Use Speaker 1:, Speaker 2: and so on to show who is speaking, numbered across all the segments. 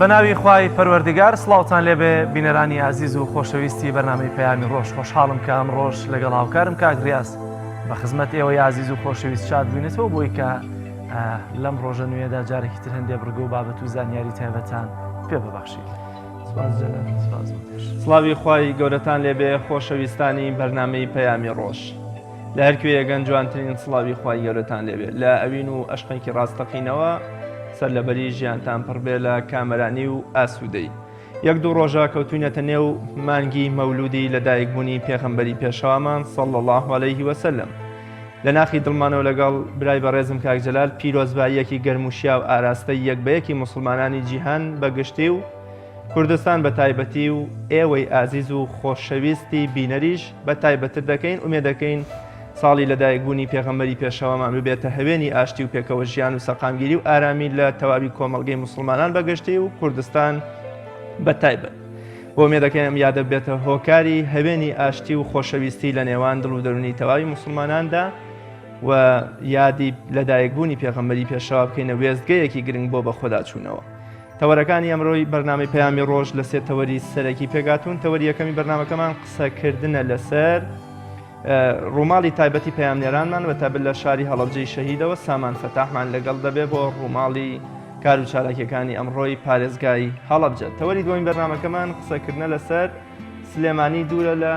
Speaker 1: بە ناوی خوای پەروەردگار سڵاوتان لێبێ بینەرانی ئازیز و خۆشەویستی بەرنامەی پەیامی ڕۆژ خۆشحاڵم کە ئەم ڕۆژ لەگەڵ هاوکارم کاک ڕیاز بە خزمەت ئێوەی ئازیز و خۆشەویست شاد بووینەتەوە بۆی کە لەم ڕۆژە نوێدا جارێکی تر هەندێ بڕگە و بابەت و زانیاری تایبەتان پێ ببەخشین.
Speaker 2: سڵاوی خوای گەورەتان لێبێ خۆشەویستانی بەرنامەی پەیامی ڕۆژ لە هەرکوێیەگەن جوانترین سڵاوی خوای گەورەتان لێبێ لە ئەوین و ئەشقێکی ڕاستەقینەوە سەر لەبەری ژیانتان پڕبێ لە کامەرانی و ئاسوودەی یەک دوو ڕۆژە کەوتوینەتە نێو مانگی مەولودی لەدایکبوونی پێغەمبەری پێشەوامان صلی الله علیه وسلم لە ناخی دڵمانەوە لەگەڵ برای بەڕێزم کاک جەلال پیرۆزباییەکی گەرم و شیاو ئاراستەی یەک بە یەکی موسڵمانانی جیهان بە گشتی و کوردستان بە تایبەتی و ئێوەی ئازیز و خۆشەویستی بینەریش بە تایبەتر دەکەین ئومێدەکەین ساڵی لەدایکبوونی پێغەمبەری پێشەوامان ببێتە هەوێنی ئاشتی و پێکەوە ژیان و سەقامگیری و ئارامی لە تەواوی کۆمەڵگەی موسڵمانان بە گشتی و کوردستان بە تایبەت. بۆ ئومێدەکەین ئەم یادە ببێتە هۆکاری هەوێنی ئاشتی و خۆشەویستی لە نێوان دڵ و دەرونی تەواوی موسڵماناندا و یادی لەدایکبوونی پێغەمبەری پێشەوا بکەینە وێستگەیەکی گرنگ بۆ بەخۆداچوونەوە. تەوەرەکانی ئەمرۆی بەرنامەی پەیامی ڕۆژ لە سێ تەوەری سەرەکی پێکهاتوون، تەوەری یەکەمی بەرنامەکەمان قسەکردنە لەسەر ڕووماڵی تایبەتی پەیامنێرانمان بە تایبەت لە شاری هەڵەبجەی شەهیدەوە سامان فەتاحمان لەگەڵ دەبێ بۆ ڕووماڵی کار و چالاکیەکانی ئەمڕۆی پارێزگای هەڵەبجە. تەوەری دووەمی بەرنامەکەمان قسەکردنە لەسەر سلێمانی دوورە لە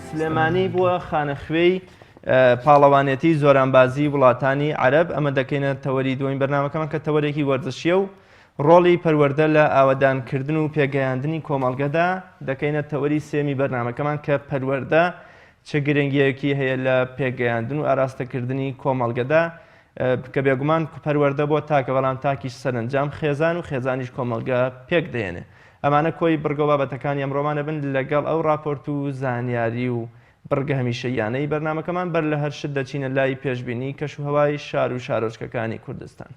Speaker 2: سلێمانی بووە خانەخوێی پاڵەوانێتی زۆرانبازی وڵاتانی عەرەب ئەمە دەکەینە تەوەری دووەمی بەرنامەکەمان کە تەوەرێکی وەرزشیە و ڕۆڵی پەروەردە لە ئاوەدانکردن و پێگەیاندنی کۆمەڵگەدا دەکەینە تەوەری سێمی بەرنامەکەمان کە پەروەردە چ گرنگیەکی هەیە لە پێگەیاندن و ئاراستەکردنی کۆمەڵگەدا کە بێگومان پەروەردە بۆ تاکە بەڵام تاکیش سەرەنجام خێزان و خێزانیش کۆمەڵگە پێک دەهێنێ ئەمانە کۆی بڕگە و بابەتەکانی ئەمڕۆمانە بن لەگەڵ ئەو ڕاپۆرت و زانیاری و بڕگە هەمیشەییانەی بەرنامەکەمان بەر لە هەر شت دەچینە لای پێشبینی کەشوهەوای شار و شارۆچکەکانی کوردستان.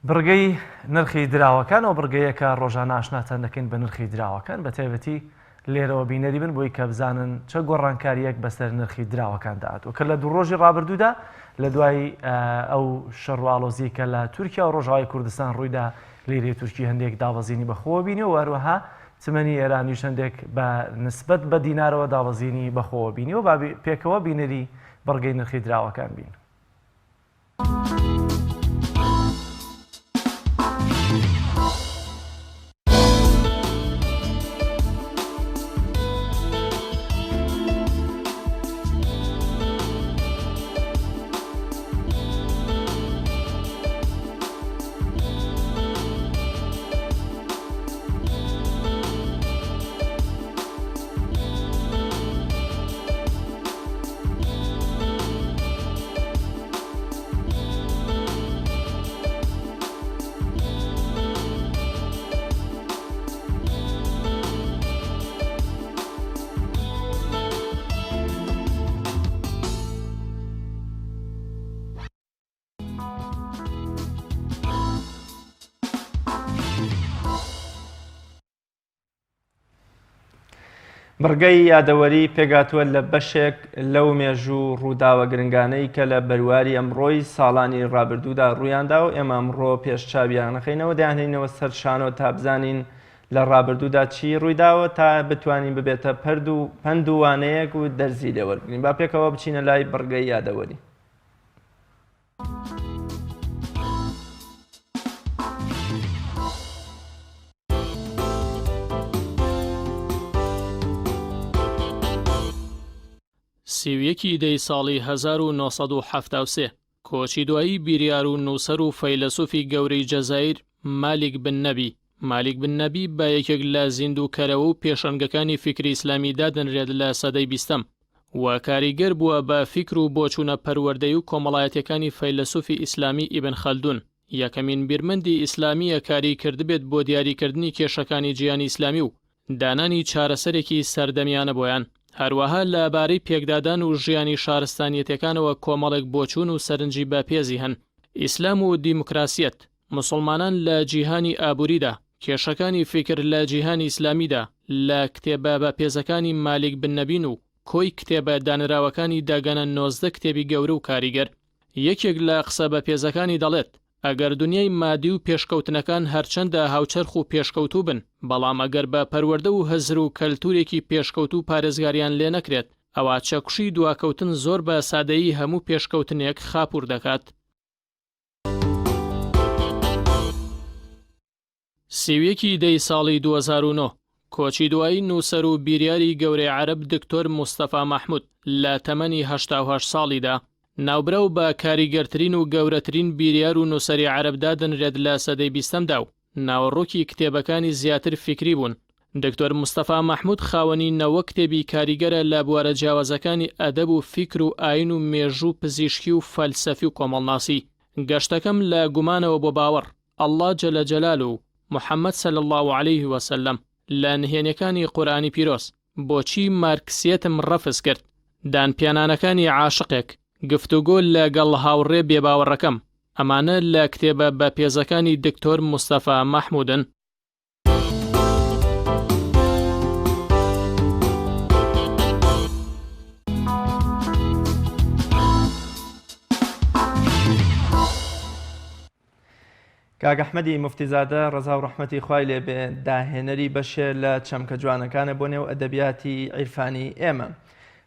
Speaker 1: بڕگەی نرخی دراوەکان ئەو بڕگەیە کە ڕۆژانە ئاشناتان دەکەین بە نرخی دراوەکان بە تایبەتی لێرەوە بینەری بن بۆی کە بزانن چە گۆڕانکارییەک بەسەر نرخی دراوەکاندا هاتووە کە لە دوو ڕۆژی ڕابردوودا لە دوای ئەو شەڕ و ئاڵۆزیی کە لە تورکیا و ڕۆژاوای کوردستان ڕوویدا لیرەی تورکی هەندێک دابەزینی بەخۆوە بینی و هەروەها تمەنی ئێرانیش هەندێک بە نسبەت بە دینارەوە دابەزینی بەخۆوە بینی و با پێکەوە بینەری بڕگەی نرخی دراوەکان بین.
Speaker 2: بڕگەی یادەوەری پێکهاتووە لە بەشێک لەو مێژوو و ڕووداوە گرنگانەی کە لە بەرواری ئەمڕۆی ساڵانی ڕابردوودا ڕوویاندا و ئێمە ئەمڕۆ پێش چاویان ئەخەینەوە دەیانهێنینەوە سەر شانۆ تا بزانین لە ڕابردوودا چی ڕوویداوە تا بتوانین ببێتە پەرد و پەند و وانەیەک و دەرزی لێ وەربگرین. با پێکەوە بچینە لای بڕگەی یادەوەری.
Speaker 3: 31 ی دەی ساڵی 1973 کۆچی دوایی بیریار و نووسەر و فەیلەسوفی گەورەی جەزائیر مالیک بن نەبی مالیک بن نەبی بە یەکێک لە زیندووکەرەوە و پێشەنگەکانی فیکری ئیسلامی دادەنرێت لە سەدەی بیستەم و کاریگەر بووە بە فیکر و بۆچوونە پەروەردەیی و کۆمەڵایەتیەکانی فەیلەسوفی ئیسلامی ئیبن خەلدون یەکەمین بیرمەندی ئیسلامییە کاری کردبێت بۆ دیاریکردنی کێشەکانی جیهانی ئیسلامی و دانانی چارەسەرێکی سەردەمیانە بۆیان، هەروەها لە بارەی پێکدادان و ژیانی شارستانیەتەکانەوە کۆمەڵێک بۆچوون و سەرنجی بەپێزی هەن. ئیسلام و دیموکراسیەت، موسڵمانان لە جیهانی ئابووریدا، کێشەکانی فیکر لە جیهانی ئیسلامیدا، لە کتێبە بەپێزەکانی مالیک بن نەبین و کۆی کتێبە دانراوەکانی دەگەنە 19 کتێبی گەورە و کاریگەر. یەکێک لە قسە بەپێزەکانی دەڵێت، ئەگەر دونیای مادی و پێشکەوتنەکان هەرچەندە هاوچەرخ و پێشکەوتوو بن، بەڵام ئەگەر بە پەروەردە و هزر و کەلتورێکی پێشکەوتوو پارێزگاریان لێ نەکرێت، ئەوا چەکوشی دواکەوتن زۆر بە سادەیی هەموو پێشکەوتنێک خاپوور دەکات. 31 ی دەی ساڵی 2009، کۆچی دوایی نووسەر و بیریاری گەورەی عەرەب دکتۆر موستەفا مەحمود لە تەمەنی 88 ساڵیدا، ناوبراو بە کاریگەرترین و گەورەترین بیریار و نووسەری عەرەب دادەنرێت لە سەدەی بیستەمدا و ناوەڕۆکی کتێبەکانی زیاتر فیکری بوون. دکتۆر مستەفا مەحمود خاوەنی نەوە کتێبی کاریگەرە لە بوارە جیاوازەکانی ئەدەب و فیکر و ئاین و مێژوو و پزیشکی و فەلسەفی و کۆمەڵناسی. گەشتەکەم لە گومانەوە بۆ باوەڕ، اللە جل جلالە و محمد صلی اللە علیه و سلم، لە نهێنیەکانی قورئانی پیرۆز. بۆچی مارکسیەتم ڕەفز کرد؟ دانپیانانەکانی عاشقێک، گفتوگۆ لە گەڵ هاوڕێ بێباوەڕەکەم، ئەمانە لە کتێبە بەپێزەکانی دکتۆر مستەفا مەحمودن.
Speaker 2: کاک ئەحمەدی موفتیزادە ڕەزا و ڕەحمەتی خوای لێ بێ داهێنەری بەشێ لە چەمکە جوانەکانە بۆ نێو ئەدەبیاتی عیرفانی ئێمە.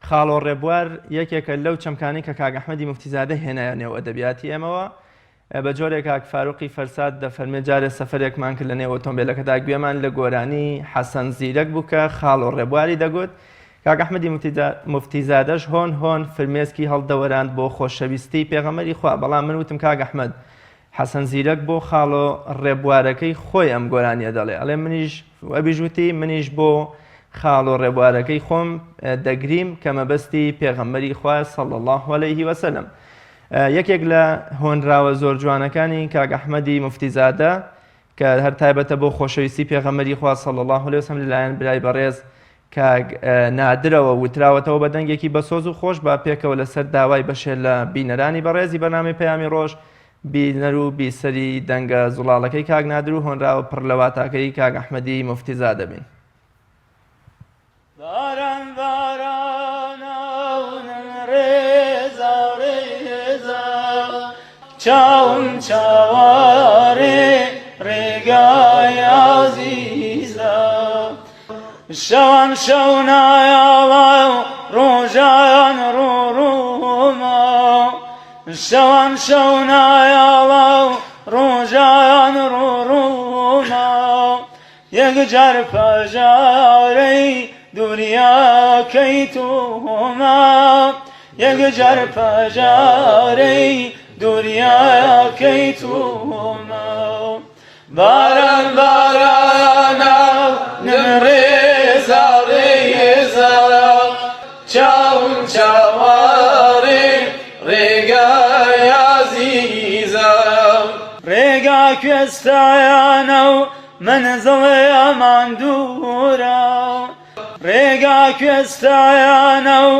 Speaker 2: خاڵۆ ڕێبوار یەکێکە لەو چەمکانەی کە کاک ئەحمەدی موفتیزادە هێنایە نێو ئەدەبیاتی ئێمەوە بە جۆرێک کاک فاروقی فەرساد دەفەرمێ جارێ سەفەرێکمان کرد لە نێو ئۆتۆمبیلەکەدا گوێمان لە گۆرانی حەسەن زیرەک بوو کە خاڵۆ ڕێبواری دەگوت کاک ئەحمەدی موفتیزادەش هۆن هۆن فرمێسکی هەڵدەوەراند بۆ خۆشەویستی پێغەمبەری خوا بەڵام من وتم کاک ئەحمەد حەسەن زیرەک بۆ خاڵۆ ڕێبوارەکەی خۆی ئەم گۆرانیە دەڵێ ئەڵێ منیش ئەویش وتی منیش بۆ خاڵۆ ڕێبوارەکەی خۆم دەگریم کە مەبەستی پێغەمبەری خوایە صلی الله علیه وسلم یەکێک لە هۆنراوە زۆر جوانەکانی کاک ئەحمەدی موفتیزادە کە هەر تایبەتە بۆ خۆشەویستی پێغەمبەری خوا صلی الله علیه وسلم لەلایەن برای بەڕێز کاک نادرەوە وتراوەتەوە بە دەنگێکی بەسۆز و خۆش با پێکەوە لەسەر داوای بەشێ لە بینەرانی بەڕێزی بەرنامەی پەیامی ڕۆژ بینەر و بیسەری دەنگە زوڵاڵەکەی کاک نادر و هۆنراوە پڕ لە واتاکەی کاک ئەحمەدی موفتیزادە بین.
Speaker 4: باران بارانە و من ڕێزا ڕێزا چاوم چاوەڕێ ڕێگای ئازیزە شەوان شەو نایاڵە و ڕۆژان ڕووڕوومە شەوان شەو نایاڵە و ڕۆژان ڕووڕوومە یەکجار پەژارەی دونیاکەی تۆمە یەکجار پەژارەی دونیاکەی تۆمە باران بارانە نم ڕێزا ڕێزا چاوم چاوەڕێ ڕێگای ئازیزە ڕێگا کوێستایانە و مەنزڵێ ئەمان دوورە ڕێگا کوێستایانە و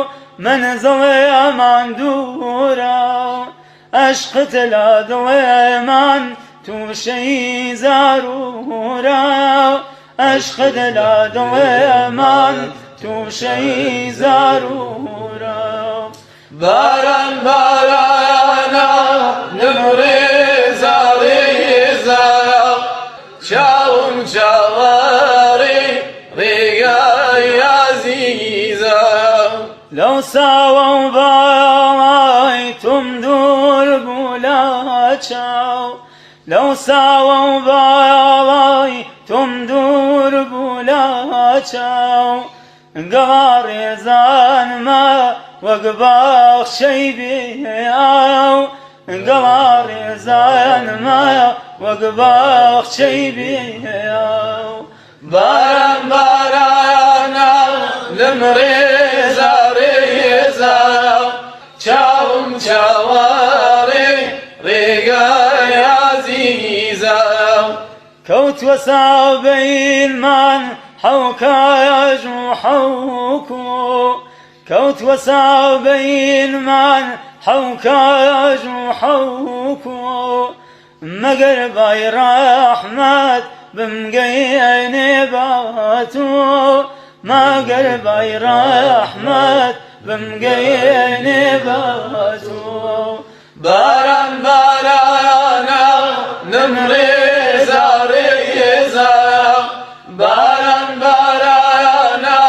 Speaker 4: مەنزڵێ ئەمان دوورە ئەشقت لە دڵێمان تووشەی زارورە ئەشقت لە دڵێمان تووشەی زارورە. باران بارانە لەم ڕێزا ڕێزا چاوم چاوەڕێی ڕێگای ئازیزە. لەو ساوە و باڵای تۆم دوور بوو لە چاو لەو ساوە و باڵای تۆم دوور بوو لە چاو گەڵا ڕێزانمە وەک باخچەی بێ ئاو گەڵا ڕێزانمە وەک باخچەی بێ ئاو باران بارانە لەم ڕێزا ڕێزا چاوم چاوەڕێی ڕێگای ئازیزە. کەوتوە ساوبەیلمان حەوکاژ و حەوکو کەوتوە ساوبەیلمان حەوکاژ و حەوکو مەگەر بای ڕەحمەت بمگەیەنێ باتۆ مەگەر بای ڕەحمەت بمگەیەنێ باتۆ باران بارانە نم ڕێزا ڕێزا باران بارانە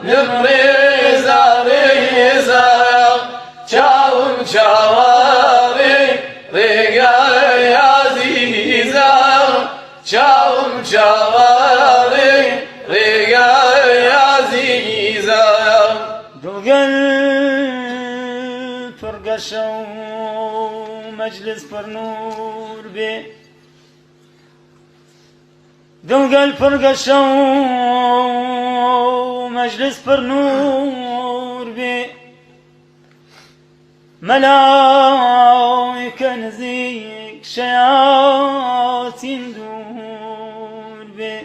Speaker 4: نم ڕێزا ڕێزا چاوم چاوەڕێی ڕێگای ئازیزە چاوم چاوەڕێی ڕێگای ئازیزە. دڵگەل پڕ گەشە و مەجلس پڕ نوور بێ دڵگەل پڕ گەشە و مەجلس پڕ نوور بێ مەلایکە نزیک شەیاتین دوور بێ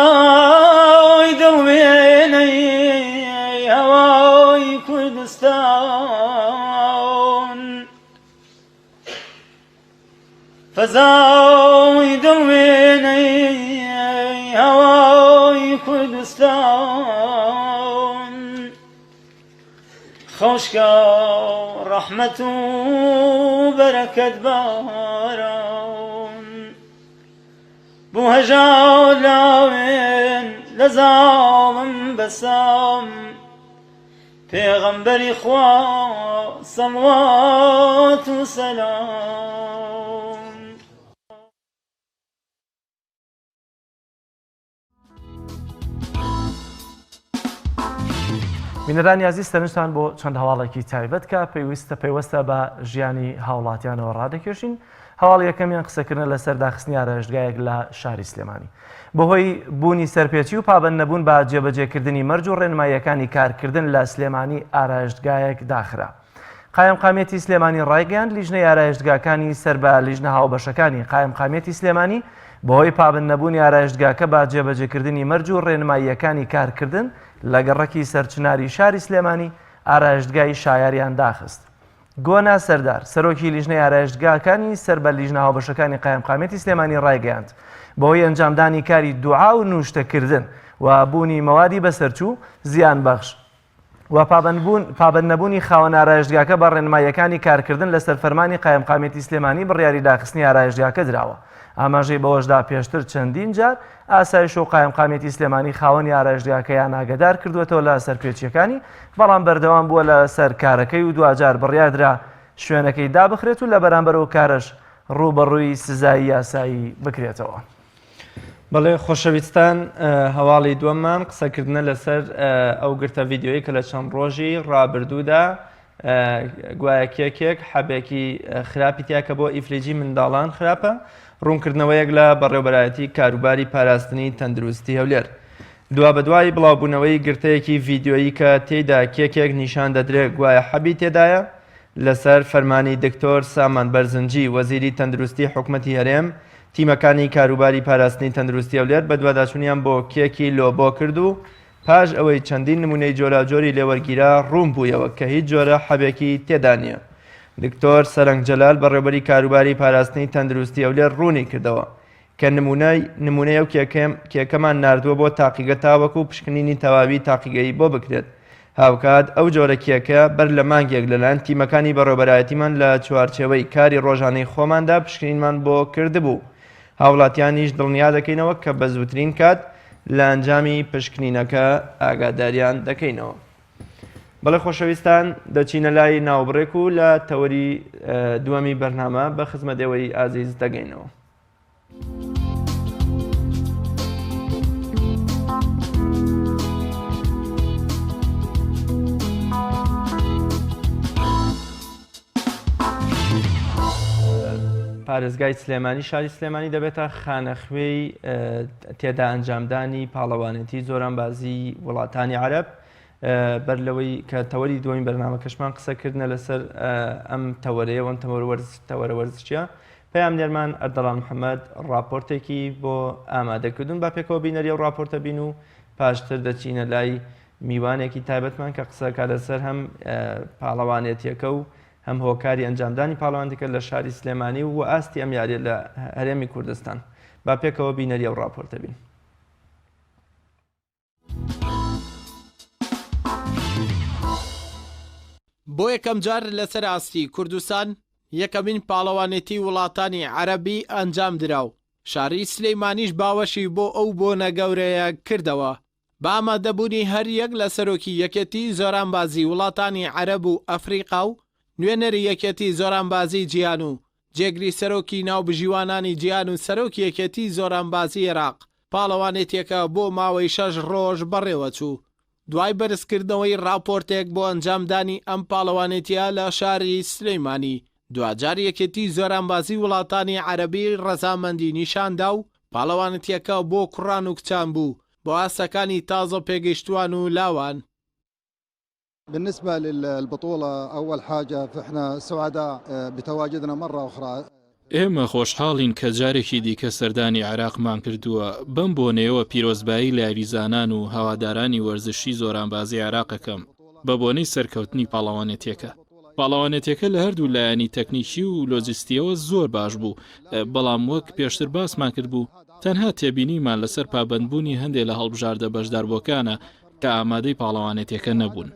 Speaker 4: فەزای دڵ وێنەی هەوای کوردستان فەزای دڵ وێنەی هەوای کوردستان خۆشکە ڕەحمەت و بەرەکەت باران بۆ هەژار لاوێن لە زاڵم بەسام پێغەمبەری خوا سەڵوات و سەلام.
Speaker 1: بینەرانی ئازیز سەرنجتان بۆ چەند هەواڵێکی تایبەت کە پێویستە پەیوەستە بە ژیانی هاوڵاتیانەوە ڕادەکێشین هەواڵی یەکەمیان قسەکردنە لەسەر داخستنی ئارایشتگایەک لە شاری سلێمانی بەهۆی بوونی سەرپێچی و پابەند نەبوون بە جێبەجێکردنی مەرج و ڕێنماییەکانی کارکردن لە سلێمانی ئارایشتگایەک داخرا. قایمقامیەتی سلێمانی ڕایگەیاند، لیژنەی ئارایشتگاکانی سەر بە لیژنە هاوبەشەکانی قایمقامیەتی سلێمانی بەهۆی پابەند نەبوونی ئارایشتگاکە بە جێبەجێکردنی مەرج و ڕێنماییەکانی کارکردن لە گەڕەکی سەرچناری شاری سلێمانی ئارایشتگای شایاریان داخست. گۆنا سەردار، سەرۆکی لیژنەی ئارایشتگاکانی سەر بە لیژنە هاوبەشەکانی قایمقامیەتی سلێمانی ڕایگەیاند، بەهۆی ئەنجامدانی کاری دوعا و نوشتەکردن و بوونی مەوادی بەسەرچوو، زیانبەخش، و پابەندنەبوونی خاوەن ئارایشتگاکە بە ڕێنماییەکانی کارکردن لەسەر فەرمانی قایمقامیەتی سلێمانی بڕیاری داخستنی ئارایشتگاکە دراوە. ئاماژەی بەوەشدا پێشتر چەندین جار ئاسایش و قایمقامیەتی سلێمانی خاوەنی ئارایشتگاکەیان ئاگەدار کردووەتەوە لە سەرپێچییەکانی، بەڵام بەردەوام بووە لەسەر کارەکەی و دواجار بڕیاردرا شوێنەکەی دابخرێت و لە بەرامبەر ئەو کارەش ڕووبەڕووی سزای یاسایی بکرێتەوە.
Speaker 2: بەڵێ خۆشەویستان هەواڵی دووەممان قسەکردنە لەسەر ئەو گرتە ڤیددیویی کە لە چەند ڕۆژی ڕابردوودا گوایە کێکێک حەبێکی خراپی تیا کە بۆ ئیفلیجی منداڵان خراپە ڕوونکردنەوەیەک لە بەڕێوبەرایەتی کاروباری پاراستنی تەندروستی هەولێر دوابەدوای بڵاوبوونەوەی گرتەیەکی ڤیددیویی کە تێیدا کێکێک نیشان دەدرێت گوایە حەبی تێدایە لەسەر فەرمانی دکتۆر سامان بەرزنجی وەزیری تەندروستی حکومەتی هەرێم تیمەکانی کاروباری پاراستنی تەندروستی هەولێر بەدواداچوونیان بۆ کێکی لۆبۆ کرد و پاش ئەوەی چەندین نمونەی جۆراوجۆری لێوەرگیرا ڕوون بوویەوە کە هیچ جۆرە حەبێکی تێدا نییە. دکتۆر سەرەنگ جەلال بەڕێوبەری کاروباری پاراستنی تەندروستی هەولێر ڕوونی کردەوە. کە نموونەی نموونەی ئەو کێکەیەم کێکەمان ناردووە بۆ تاقیگە تاوەکو پشکنینی تەواوی تاقیگەیی بۆ بکرێت. هاوکات ئەو جۆرە کێکە بەر لە مانگێک لەلایەن تیمەکانی بەڕێوەبەرایەتیمان لە چوارچێوەی کاری ڕۆژانەی خۆماندا پشکنینمان بۆ کردبوو. هاوڵاتیانیش دڵنیا دەکەینەوە کە بە زووترین کات لە ئەنجامی پشکنینەکە ئاگاداریان دەکەینەوە. بەڵێ خۆشەویستان دەچینە لای ناوبڕێک و لە تەوەری دووەمی بەرنامە بە خزمەت ئێوەی ئازیز دەگەینەوە. پارێزگای سلێمانی شاری سلێمانی دەبێتە خانەخوێی تێدا ئەنجامدانی پاڵەوانێتی زۆرانبازی وڵاتانی عەرەب بەر لەوەی کە تەوەری دووەمی بەرنامەکەشمان قسەکردنە لەسەر ئەم تەوەرەیە و ئەم تەوەرە وەرزشیە پەیامنێرمان ئەردەڵان محەمەد ڕاپۆرتێکی بۆ ئامادە کردوون با پێکەوە بینەری ئەو ڕاپۆرتە بین و پاشتر دەچینە لای میوانێکی تایبەتمان کە قسەکە لەسەر هەم پاڵەوانێتیەکە و هەم هۆکاری ئەنجامدانی پاڵەوانێتیەکە لە شاری سلێمانی و ئاستی ئەم یاریە لە هەرێمی کوردستان با پێکەوە بینەری ئەو ڕاپۆرتە بین.
Speaker 5: بۆ یەکەمجار لەسەر ئاستی کوردستان یەکەمین پاڵەوانێتی وڵاتانی عەرەبی ئەنجامدرا و شاری سلیمانیش باوەشی بۆ ئەو بۆنە گەورەیە کردەوە بە ئامادەبوونی هەریەک لە سەرۆکی یەکێتی زۆرانبازی وڵاتانی عەرەب و ئەفریقا و نوێنەری یەکێتی زۆرانبازی جیهان و جێگری سەرۆکی ناوبژیوانانی جیهان و سەرۆکی یەکێتی زۆرانبازی عێراق، پاڵەوانێتیەکە بۆ ماوەی شەش ڕۆژ بەڕێوەچوو. دوای بەرزکردنەوەی ڕاپۆرتێک بۆ ئەنجامدانی ئەم پاڵەوانێتیە لە شاری سلێمانی، دواجار یەکێتی زۆرانبازی وڵاتانی عەرەبی ڕەزامەندی نیشاندا و پاڵەوانێتیەکە بۆ کوڕان و کچان بوو بۆ ئاستەکانی تازە پێگەیشتووان و لاوان.
Speaker 6: بالنسبة للبطولة أول حاجة فإحنا سعداء بتواجدنا مرة أخرى.
Speaker 3: ئێمە خۆشحاڵین کە جارێکی دیکە سەردانی عێراقمان کردووە، بەم بۆنەیەوە پیرۆزبایی لە یاریزانان و هەوادارانی وەرزشی زۆرانبازی عێراق ئەکەم بە بۆنەی سەرکەوتنی پاڵەوانێتیەکە. پاڵەوانێتیەکە لە هەردوو لایەنی تەکنیکی و لۆجستییەوە زۆر باش بوو، بەڵام وەک پێشتر باسمان کردبوو، تەنها تێبینیمان لەسەر پابەندبوونی هەندێ لە هەڵبژاردە بەشداربووەکانە کە ئامادەی پاڵەوانێتیەکە نەبوون.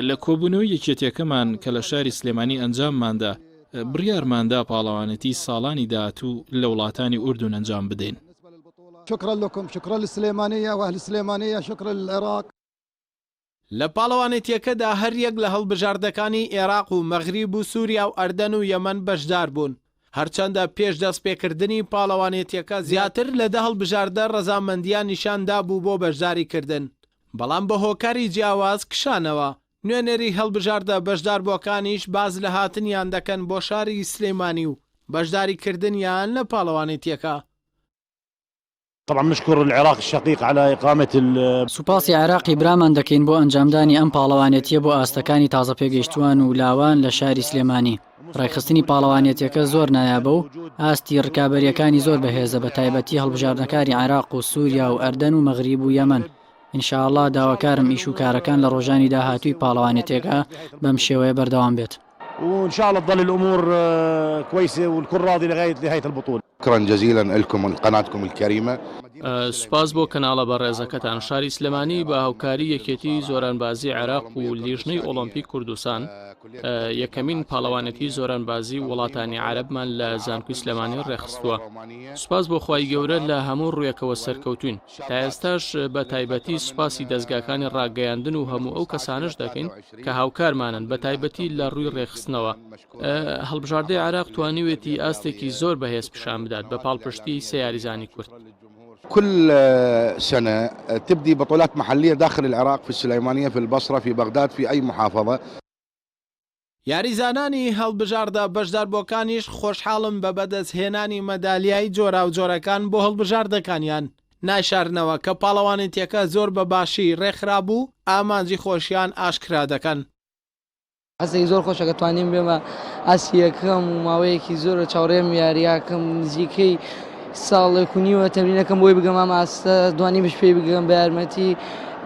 Speaker 3: لە کۆبوونەوەی یەکێتیەکەمان کە لە شاری سلێمانی ئەنجامماندا، بڕیارماندا پاڵەوانێتی ساڵانی داهاتوو لە وڵاتانی ئوردون ئەنجام بدەین.
Speaker 6: شكرا لكم شكرا للسليمانية وأهل السليمانية شكرا للعراق.
Speaker 5: لە پاڵەوانێتیەکەدا هەریەک لە هەڵبژاردەکانی ئێراق و مەغریب و سوریا و ئەردەن و یەمەن بەشداربوون، هەرچەندە پێش دەستپێکردنی پاڵەوانێتیەکە زیاتر لە دە هەڵبژاردە ڕەزامەندیان نیشاندابوو بۆ بەشداریکردن، بەڵام بە هۆکاری جیاواز کشانەوە، نوێنەری هەڵبژاردە بەشداربووەکانیش باس لە هاتنیان دەکەن بۆ شاری سلێمانی و بەشداریکردنیان لە پاڵەوانێتیەکە.
Speaker 7: طبعا نشكر العراق الشقيق على اقامة ال.
Speaker 8: سوپاسی عێراقی برامان دەکەین بۆ ئەنجامدانی ئەم پاڵەوانێتییە بۆ ئاستەکانی تازەپێگەیشتووان و لاوان لە شاری سلێمانی. ڕێکخستنی پاڵەوانێتیەکە زۆر نایابە و ئاستی ڕکابەرییەکانی زۆر بەهێزە بە تایبەتی هەڵبژاردنەکانی عێراق و سوریا و ئەردەن و مەغریب و یەمەن. ان شاء اللە داواکارم ئیش و کارەکان لە ڕۆژانی داهاتووی پاڵەوانێتیەکە بەم شێوەیە بەردەوام بێت.
Speaker 7: وان شاء الله تضل الامور كويسه والكل راضي لغايه نهايه البطوله.
Speaker 9: شكرا جزيلا لكم ولقناتكم الكريمە.
Speaker 3: سوپاس بۆ کەناڵە بەڕێزەکەتان. شاری سلێمانی بە هاوکاری یەکێتی زۆرانبازی عێراق و لیژنەی ئۆڵۆمپی کوردستان یەکەمین پاڵەوانێتی زۆرانبازی وڵاتانی عەرەبمان لە زانکۆی سلێمانی ڕێکخستووە. سوپاس بۆ خوای گەورە لە هەموو ڕوویەکەوە سەرکەوتووین. تا ئێستاش بە تایبەتی سوپاسی دەزگاکانی ڕاگەیاندن و هەموو ئەو کەسانەش دەکەین کە هاوکارمانن بە تایبەتی لە ڕووی ڕێکخستنەوە. هەڵبژاردەی عێراق توانیوێتی ئاستێکی زۆر بەهێز پیشان بدات بە پاڵپشتی سێ یاریزانی کورد.
Speaker 9: كل سنة تبدي بطولات محلية داخل العراق في السليمانية في البصرة في بغداد في أي محافظة.
Speaker 5: یاریزانانی هەڵبژاردە بەشداربووەکانیش خۆشحاڵن بە بەدەستهێنانی مەدالیای جۆراوجۆرەکان بۆ هەڵبژاردەکانیان، نایشارنەوە کە پاڵەوانێتیەکە زۆر بە باشی رێکخرابوو، ئامانجی خۆشیان ئاشکرا دەکەن.
Speaker 10: هەستێکی زۆر خۆشە کە توانیم بێمە ئاستی یەکەم و ماوەیەکی زۆرە چاوەڕێم یاریاکەم نزیکەی ساڵێک و نیوە تەمرینەکەم بۆی بگەم ئەم ئاستە دوانیمش پێی بگەم بە یارمەتی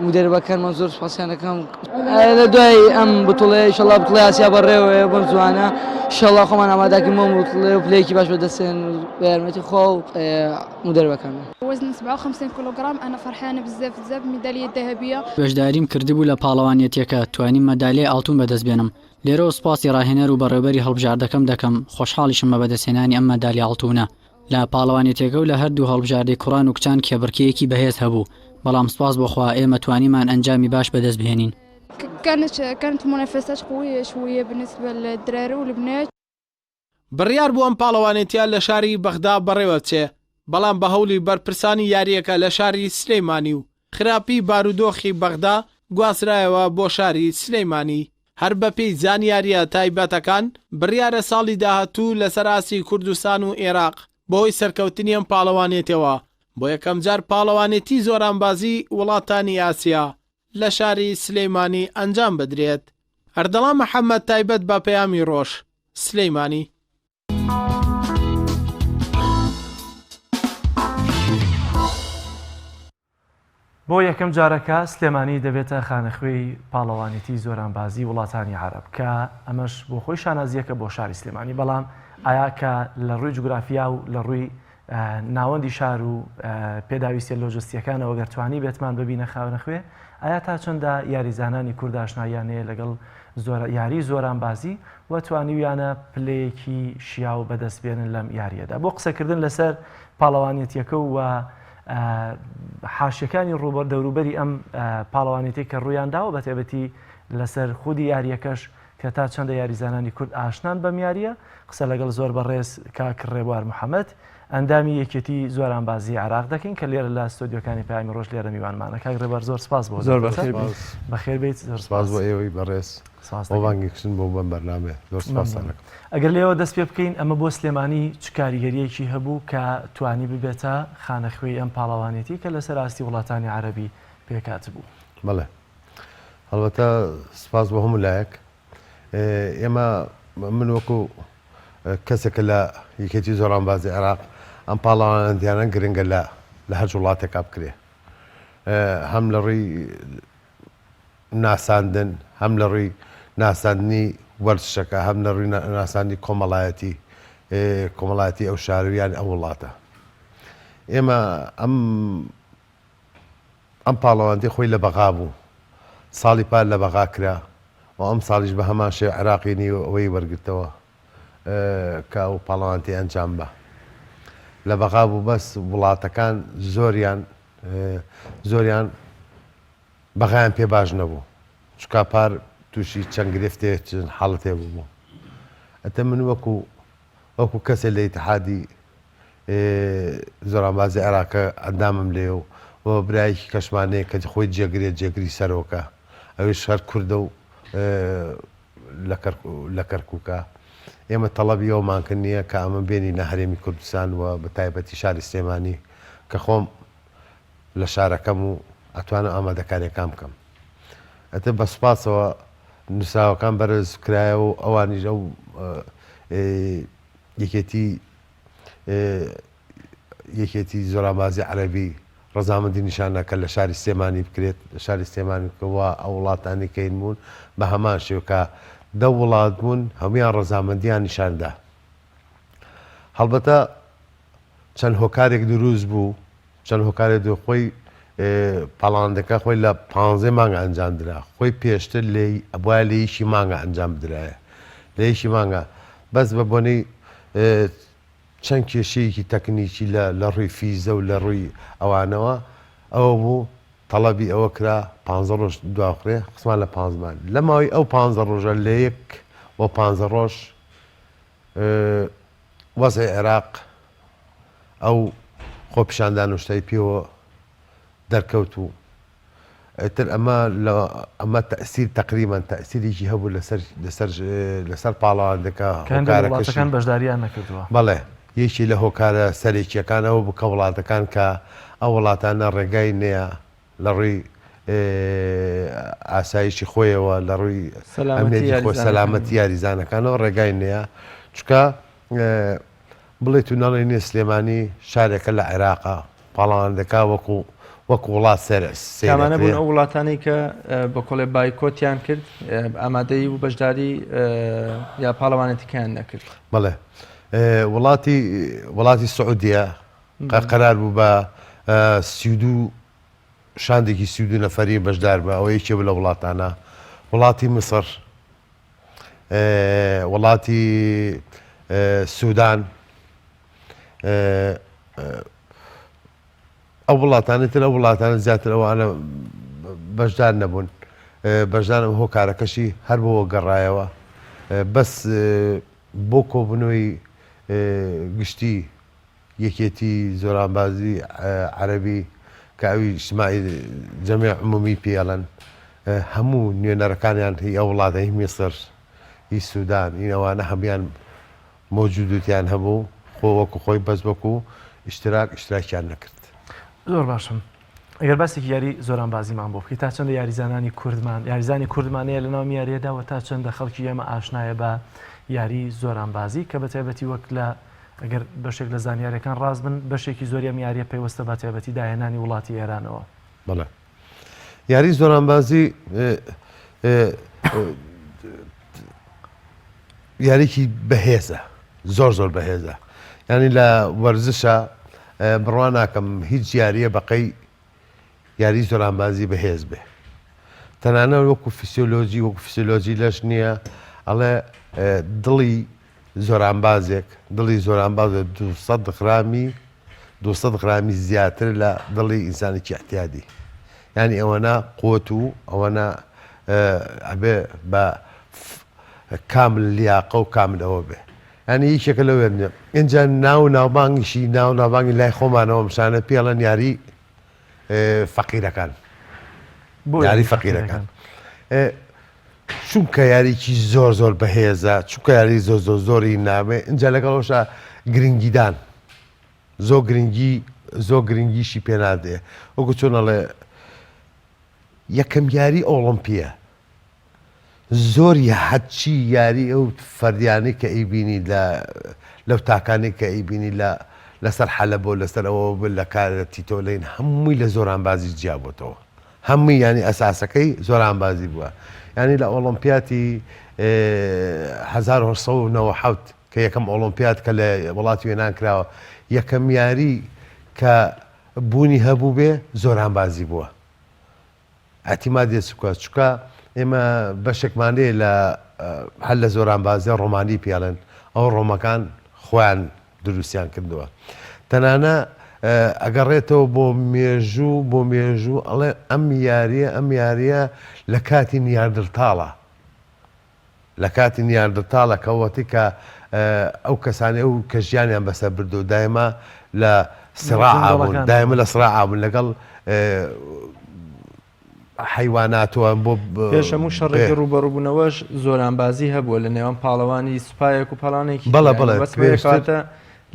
Speaker 10: مدەربەکانمان زۆر سوپاسیان دەکەم لە دوای ئەم بتوڵەیە ئیشەڵا بتڵی ئاسیا بەڕێوەیە بەم زوانە ئیشەڵا خۆمان ئامادەکەین بۆ بتڵێ و پلەیەکی باش بەدەستێن بە یارمەتی خوا و مدەربەکانمان.
Speaker 11: وزن 57 كيلوغرام انا فرحانة بزاف بزاف بالميدالية الذهبية.
Speaker 8: بەشداریم کردبوو لە پاڵەوانیەتیەکە، توانیم مەدالیای ئاڵتون بەدەست بێنم، لێرەوە سوپاسی ڕاهێنەر و بەڕێوبەری هەڵبژاردەکەم دەکەم، خۆشحاڵیشم بە بەدەستهێنانی ئەم مەدالیا ئاڵتونە. لە پاڵەوانێتیەکە و لە هەردوو هەڵبژاردەی کوڕان و کچان کێبڕکێیەکی بەهێز هەبوو، بەڵام سوپاس بۆ خوا ئێمە توانیمان ئەنجامی باش بەدەست بهێنین.
Speaker 11: كانت كانت منافسات قوية شوية بالنسبة للدراري والبنات.
Speaker 5: بڕیار بوو ئەم پاڵەوانێتیە لە شاری بەغدا بەڕێوەبچێ، بەڵام بە هەوڵی بەرپرسانی یارییەکە لە شاری سلێمانی و خراپی بارودۆخی بەغدا گواسترایەوە بۆ شاری سلێمانی. هەر بەپێی زانیارییە تایبەتەکان، بڕیارە ساڵی داهاتوو لەسەر ئاستی کوردستان و ئێراق بەهۆی سەرکەوتنی ئەم پاڵەوانێتیەوە بۆ یەکەمجار پاڵەوانێتی زۆرانبازی وڵاتانی ئاسیا لە شاری سلێمانی ئەنجام بدرێت. ئەردەڵان محەمەد تایبەت بە پەیامی ڕۆژ، سلێمانی.
Speaker 1: بۆ یەکەم جارە کە سلێمانی دەبێتە خانەخوێی پاڵەوانێتی زۆرانبازی وڵاتانی عەرەب کە ئەمەش بۆ خۆی شانازییەکە بۆ شاری سلێمانی بەڵام ئایا کە لە ڕووی جوگرافیا و لە ڕووی ناوەندی شار و پێداویستیە لۆجستیەکانەوە گەر توانی بێتمان ببینە خاونەخوێ ئایا تا چەندە یاریزانانی کورد ئاشناییان هەیە لەگەڵ زۆر یاری زۆرانبازی و توانیویانە پلەیەکی شیاو بەدەست بێنن لەم یاریەدا بۆ قسەکردن لەسەر پاڵەوانێتیەکە و حاشیەکانی ڕووبەر دەوروبەری ئەم پاڵەوانێتی کە ڕوویان داوە بە تایبەتی لەسەر خودی یاریەکەش کە تا چەندە یاریزانانی کورد ئاشنان بەم یاریە قسە لەگەڵ زۆر بەڕێز کاک ڕێبوار محەممەد ئەندامی یەکێتی زۆرانبازی عێراق دەکەین کە لێرە لە ستۆدیۆکانی پەیامی ڕۆژ لێرە میوانمانە کاک ڕێبوار زۆر سپاس بۆ
Speaker 12: زۆر بەخێر
Speaker 1: بەخێر بیت زۆر
Speaker 12: سپاس بۆ ئێوەی بەڕێز بۆ بانگێکردن بۆ بەم بەرنامەیە زۆر سپاستان دەکەم.
Speaker 1: ئەگەر لێوە دەست پێ بکەین ئەمە بۆ سلێمانی چ کاریگەرییەکی هەبوو کە توانی ببێتە خانەخوێی ئەم پاڵەوانێتی کە لەسەر ئاستی وڵاتانی عەرەبی پێکهاتبوو؟
Speaker 12: بەڵێ هەڵبەتە سپاس بۆ هەموو لایەک ئێمە من وەکو کەسێکە لە یەکێتی زۆرانبازی عێراق ئەم پاڵەوانێتیانە گرنگە لە لە هەر وڵاتێکا بکرێ هەم لە ڕووی ناساندن هەم لە ڕووی ناساندنی وەرزشەکە هەم لە ڕووی ناساندنی کۆمەڵایەتی کۆمەڵایەتی ئەو شار و یان ئەو وڵاتە ئێمە ئەم ئەم پاڵەوانتی خۆی لە بەغا بوو ساڵی پار لە بەغا کرا و ئەم ساڵیش بە هەمان شێوە عێراقی نیو ئەوەی وەرگرتەوە کە ئەو پاڵەوانتی ئەنجام بە لە بەغا بوو بەس وڵاتەکان زۆریان زۆریان بەغایان پێ باش نەبوو چونکا پار توشی چەند گرفتێ چەند حاڵەتێ ببوو ئەتە من وەکو وەکو کەسێ لە ئیتحادی زۆرانبازی عێراقە ئەندامم لێ و و برایەکی کەشمانەیە کە خۆی جێگرێ جێگری سەرۆکە ئەویش هەر کوردە و لە کەرکووکە ئێمە تەڵەبی ئەومان کرد نییە کە ئەمە بێنی لە هەرێمی کوردستان و بە تایبەتی شاری سلێمانی کە خۆم لە شارەکەم و ئەتوانم ئامادەکاریەکان بکەم ئەتر بە سوپاسەوە نووسراوەکان بەرز کرایەوە و ئەوانیش ئەو یەکێتی یەکێتی زۆرانبازی عەرەبی ڕەزامەندی نیشاندا کە لە شاری سلێمانی بکرێت لە شاری سلێمانی بکەوە ئەو وڵاتانی کەین بوون بە هەمان شێوە کە دە وڵات بوون هەمویان ڕەزامەندیان نیشاندا هەڵبەتە چەند هۆکارێک دروست بوو چەند هۆکارێک دوو خۆی پاڵاندەکە خۆی لە پانزەی مانگە ئەنجام درا خۆی پێشتر لێ ئەبوایە لە یەکی مانگە ئەنجام بدرایە لە یەکی مانگە بەس بە بۆنەی چەند کێشەیەکی تەکنیکی لە لە ڕووی فیزە و لە ڕووی ئەوانەوە ئەوە بوو تەڵەبی ئەوە کرا پانزە ڕۆژ دواخرێ قسمان لە پانزمان لە ماوەی ئەو پانزە ڕۆژە لە یەک بۆ پانزە ڕۆژ وەزعی عێراق ئەو خۆپیشاندان و شتەی پێوە دەرکەوت و ئیتر ئەمە لە ئەمە تەئسیر تەقریبەن تەئسیرێکی هەبوو لەسەر لەسەر لەسەر پاڵەوانەکە
Speaker 1: کە هەندێک لە وڵاتەکان بەشداریان نەکردووە.
Speaker 12: بەڵێ یەکی لە هۆکارە سەرەکییەکان ئەوە بوو کە وڵاتەکان کە ئەو وڵاتانە ڕێگای نەیە لە ڕووی ئاسایشی خۆیەوە لە ڕووی
Speaker 2: سەلامەتی
Speaker 12: ئەمنیەتی خۆی سەلامەتی یاریزانەکانەوە ڕێگای نەیە چونکە بڵێیت و نەڵێی نیە سلێمانی شارێکە لە عێراقا پاڵەوان دەکا وەکو. وەکو وڵات سەر
Speaker 2: کامانە بوون
Speaker 12: سەیرەکرێ.
Speaker 2: ئەو وڵاتانەی کە بە کۆڵێ بایکۆتیان کرد ئامادەی و بەشداری یا پاڵەوانێتیکەیان نەکرد؟
Speaker 12: بەڵێ وڵاتی وڵاتی سعودیە قەرار بوو بە 32 شاندێکی 32 نەفەری بەشدار بە ئەوە یەکێ بوو لە وڵاتانە وڵاتی میسر وڵاتی سودان ئەو وڵاتانی تر ئەو وڵاتانە زیاتر ئەوانە بەشدار نەبوون بەشدار هۆکارەکەشی هەر بۆ گەڕایەوە بەس بۆ کۆبوونەوەی گشتی یەکێتی زۆرانبازی عەرەبی کە ئەوی ئیجتماعی جەمع عمومی پێی ئەڵێن هەموو نوێنەرەکانیان هی ئەو وڵاتە هی میسر هی سودان هی ئەوانە هەموویان مەوجودیان هەبوو خۆ وەکو خۆی بەس وەکو ئیشتراک ئیشتراکیان نەکرد.
Speaker 1: زۆر باشم ئەگەر باسێکی یاری زۆرانبازیمان بۆ بکەی تا چەندە یاریزانانی کوردمان یاریزانی کوردمان هەیە لەناو ئەم یاریەدا و تا چەندە خەڵکی ئێمە ئاشنایە بە یاری زۆرانبازی کە بە تایبەتی وەک لە ئەگەر بەشێک لە زانیاریەکان ڕاست بن بەشێکی زۆری ئەم یاریە پەیوەستە بە تایبەتی داهێنانی وڵاتی ئێرانەوە.
Speaker 12: بەڵێ یاری زۆرانبازی یاریکی بەهێزە زۆر زۆر بەهێزە یعنی لە وەرزشە بڕوا ناکەم هیچ یاریە بەقەی یاری زۆرانبازی بەهێز بێ تەنانە وەکو فیسیۆلۆجی وەکو فیسیۆلۆجی لەش نییە ئەڵێ دڵی زۆرانبازێک دڵی زۆرانبازێک 200 غرامی 200 غرامی زیاتر لە دڵی ئینسانێکی اعتیادی یعنی ئەوەنە قوت و ئەوەنە ئەبێ بە کامل لیاقە و کامل ئەوە بێ یانی یەکێکە لەو وێنە ئینجا ناو ناوبانگیشی ناو ناوبانگی لای خۆمانەوە مشانە پێڵەن یاری فەقیرەکان یاری فەقیرەکان چونکە یاریکی زۆر زۆر بەهێزە چونکە یاری زۆر زۆر زۆری نامێ اینجا لەگەڵەوەشە گرنگیدان زۆ گرنگی زۆ گرنگیشی پێنادێ وەکو چۆن ئەڵێ یەکەم یاری ئۆڵۆمپیە زۆری هەرچی یاری ئەو فەردیانەی کە ئەیبینی لە لەو تاکانەی کە ئەیبینی لە لەسەر حەلەب و لەسەر ئەوە بوو لە کارە تیتۆلین هەمووی لە زۆرانبازی جیا بۆتەوە هەمووی یانی ئەساسەکەی زۆرانبازی بووە یانی لە ئۆڵۆمپیاتی 1997 کە یەکەم ئۆڵۆمپیاد کە لە وڵاتی یۆنان کراوە یەکەم یاری کە بوونی هەبوو بێ زۆرانبازی بووە ئیعتیمادیە چکە چکە ئێمە بەشێکمان لێ لە هەر لە زۆرانبازیە ڕۆمانی پێڵێن ئەو ڕۆمەکان خۆیان دروستیان کردووە تەنانە ئەگەڕێتەوە بۆ مێژوو بۆ مێژوو ئەڵێ ئەم یاریە ئەم یاریە لە کاتی نیاردرتاڵە لە کاتی نیاندرتاڵە کە وەتی کە ئەو کەسانەی ئەو کە ژیانیان بەسەر بردو دایمە لە سراعا بوون دایمە لە سراعا بوون لەگەڵ حیواناتەوە بۆ
Speaker 2: پێش هەموو شەڕێکی ڕووبەڕووبوونەوەش زۆرانبازی هەبووە لە نێوان پاڵەوانی سوپایەک و پاڵانێکی
Speaker 12: بەڵێ بەڵێ
Speaker 2: پێشتر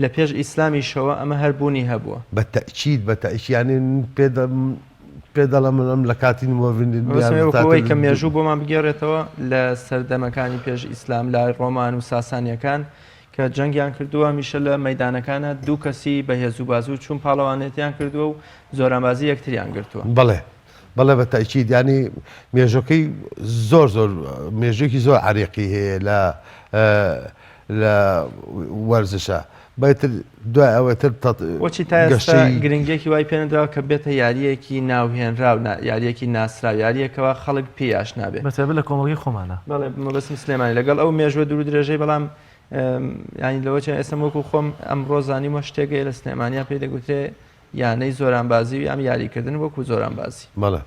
Speaker 2: لە پێش ئیسلامیشەوە ئەمە هەر بوونی هەبووە.
Speaker 12: بە تەئکید بە تەئکید یانی پێ پێ دەڵێم من ئەم لە کاتی
Speaker 2: مەبەستم وەکو ئەوەی کە مێژوو بۆمان بگێڕێتەوە لە سەردەمەکانی پێش ئیسلام لای ڕۆمان و ساسانیەکان کە جەنگیان کردووە هەمیشە لە مەیدانەکانە دوو کەسی بەهێز و بازوو چوون پاڵەوانێتیان کردووە و زۆرانبازی یەکتریان گرتووە.
Speaker 12: بەڵێ بەڵێ بە تەئکید یانی مێژوەکەی زۆر زۆر مێژوویەکی زۆر عەریقی هەیە لە لە وەرزشە بەتر دوای ئەوە تر
Speaker 2: بۆچی تا ئێستا گرنگیەکی وای پێنەدراوە کە بێتە یاریەکی ناوهێنراو یاریەکی ناسراو یاریەکەوە خەڵک پێی ئاشنا بێ
Speaker 1: بەتایبەت لە کۆمەڵگەی خۆمانە
Speaker 2: بەڵێ مەبەستم سلێمانی لەگەڵ ئەو مێژوە دوور درێژەی بەڵام ینی لەوە چێ ئێستا وەکو خۆم ئەمڕۆ زانیمە شتێک هەیە لە سلێمانیا پێی دەگوترێ یانەی زۆرانبازی و یام یاریکردن وەکو زۆرانبازی.
Speaker 12: بەڵێ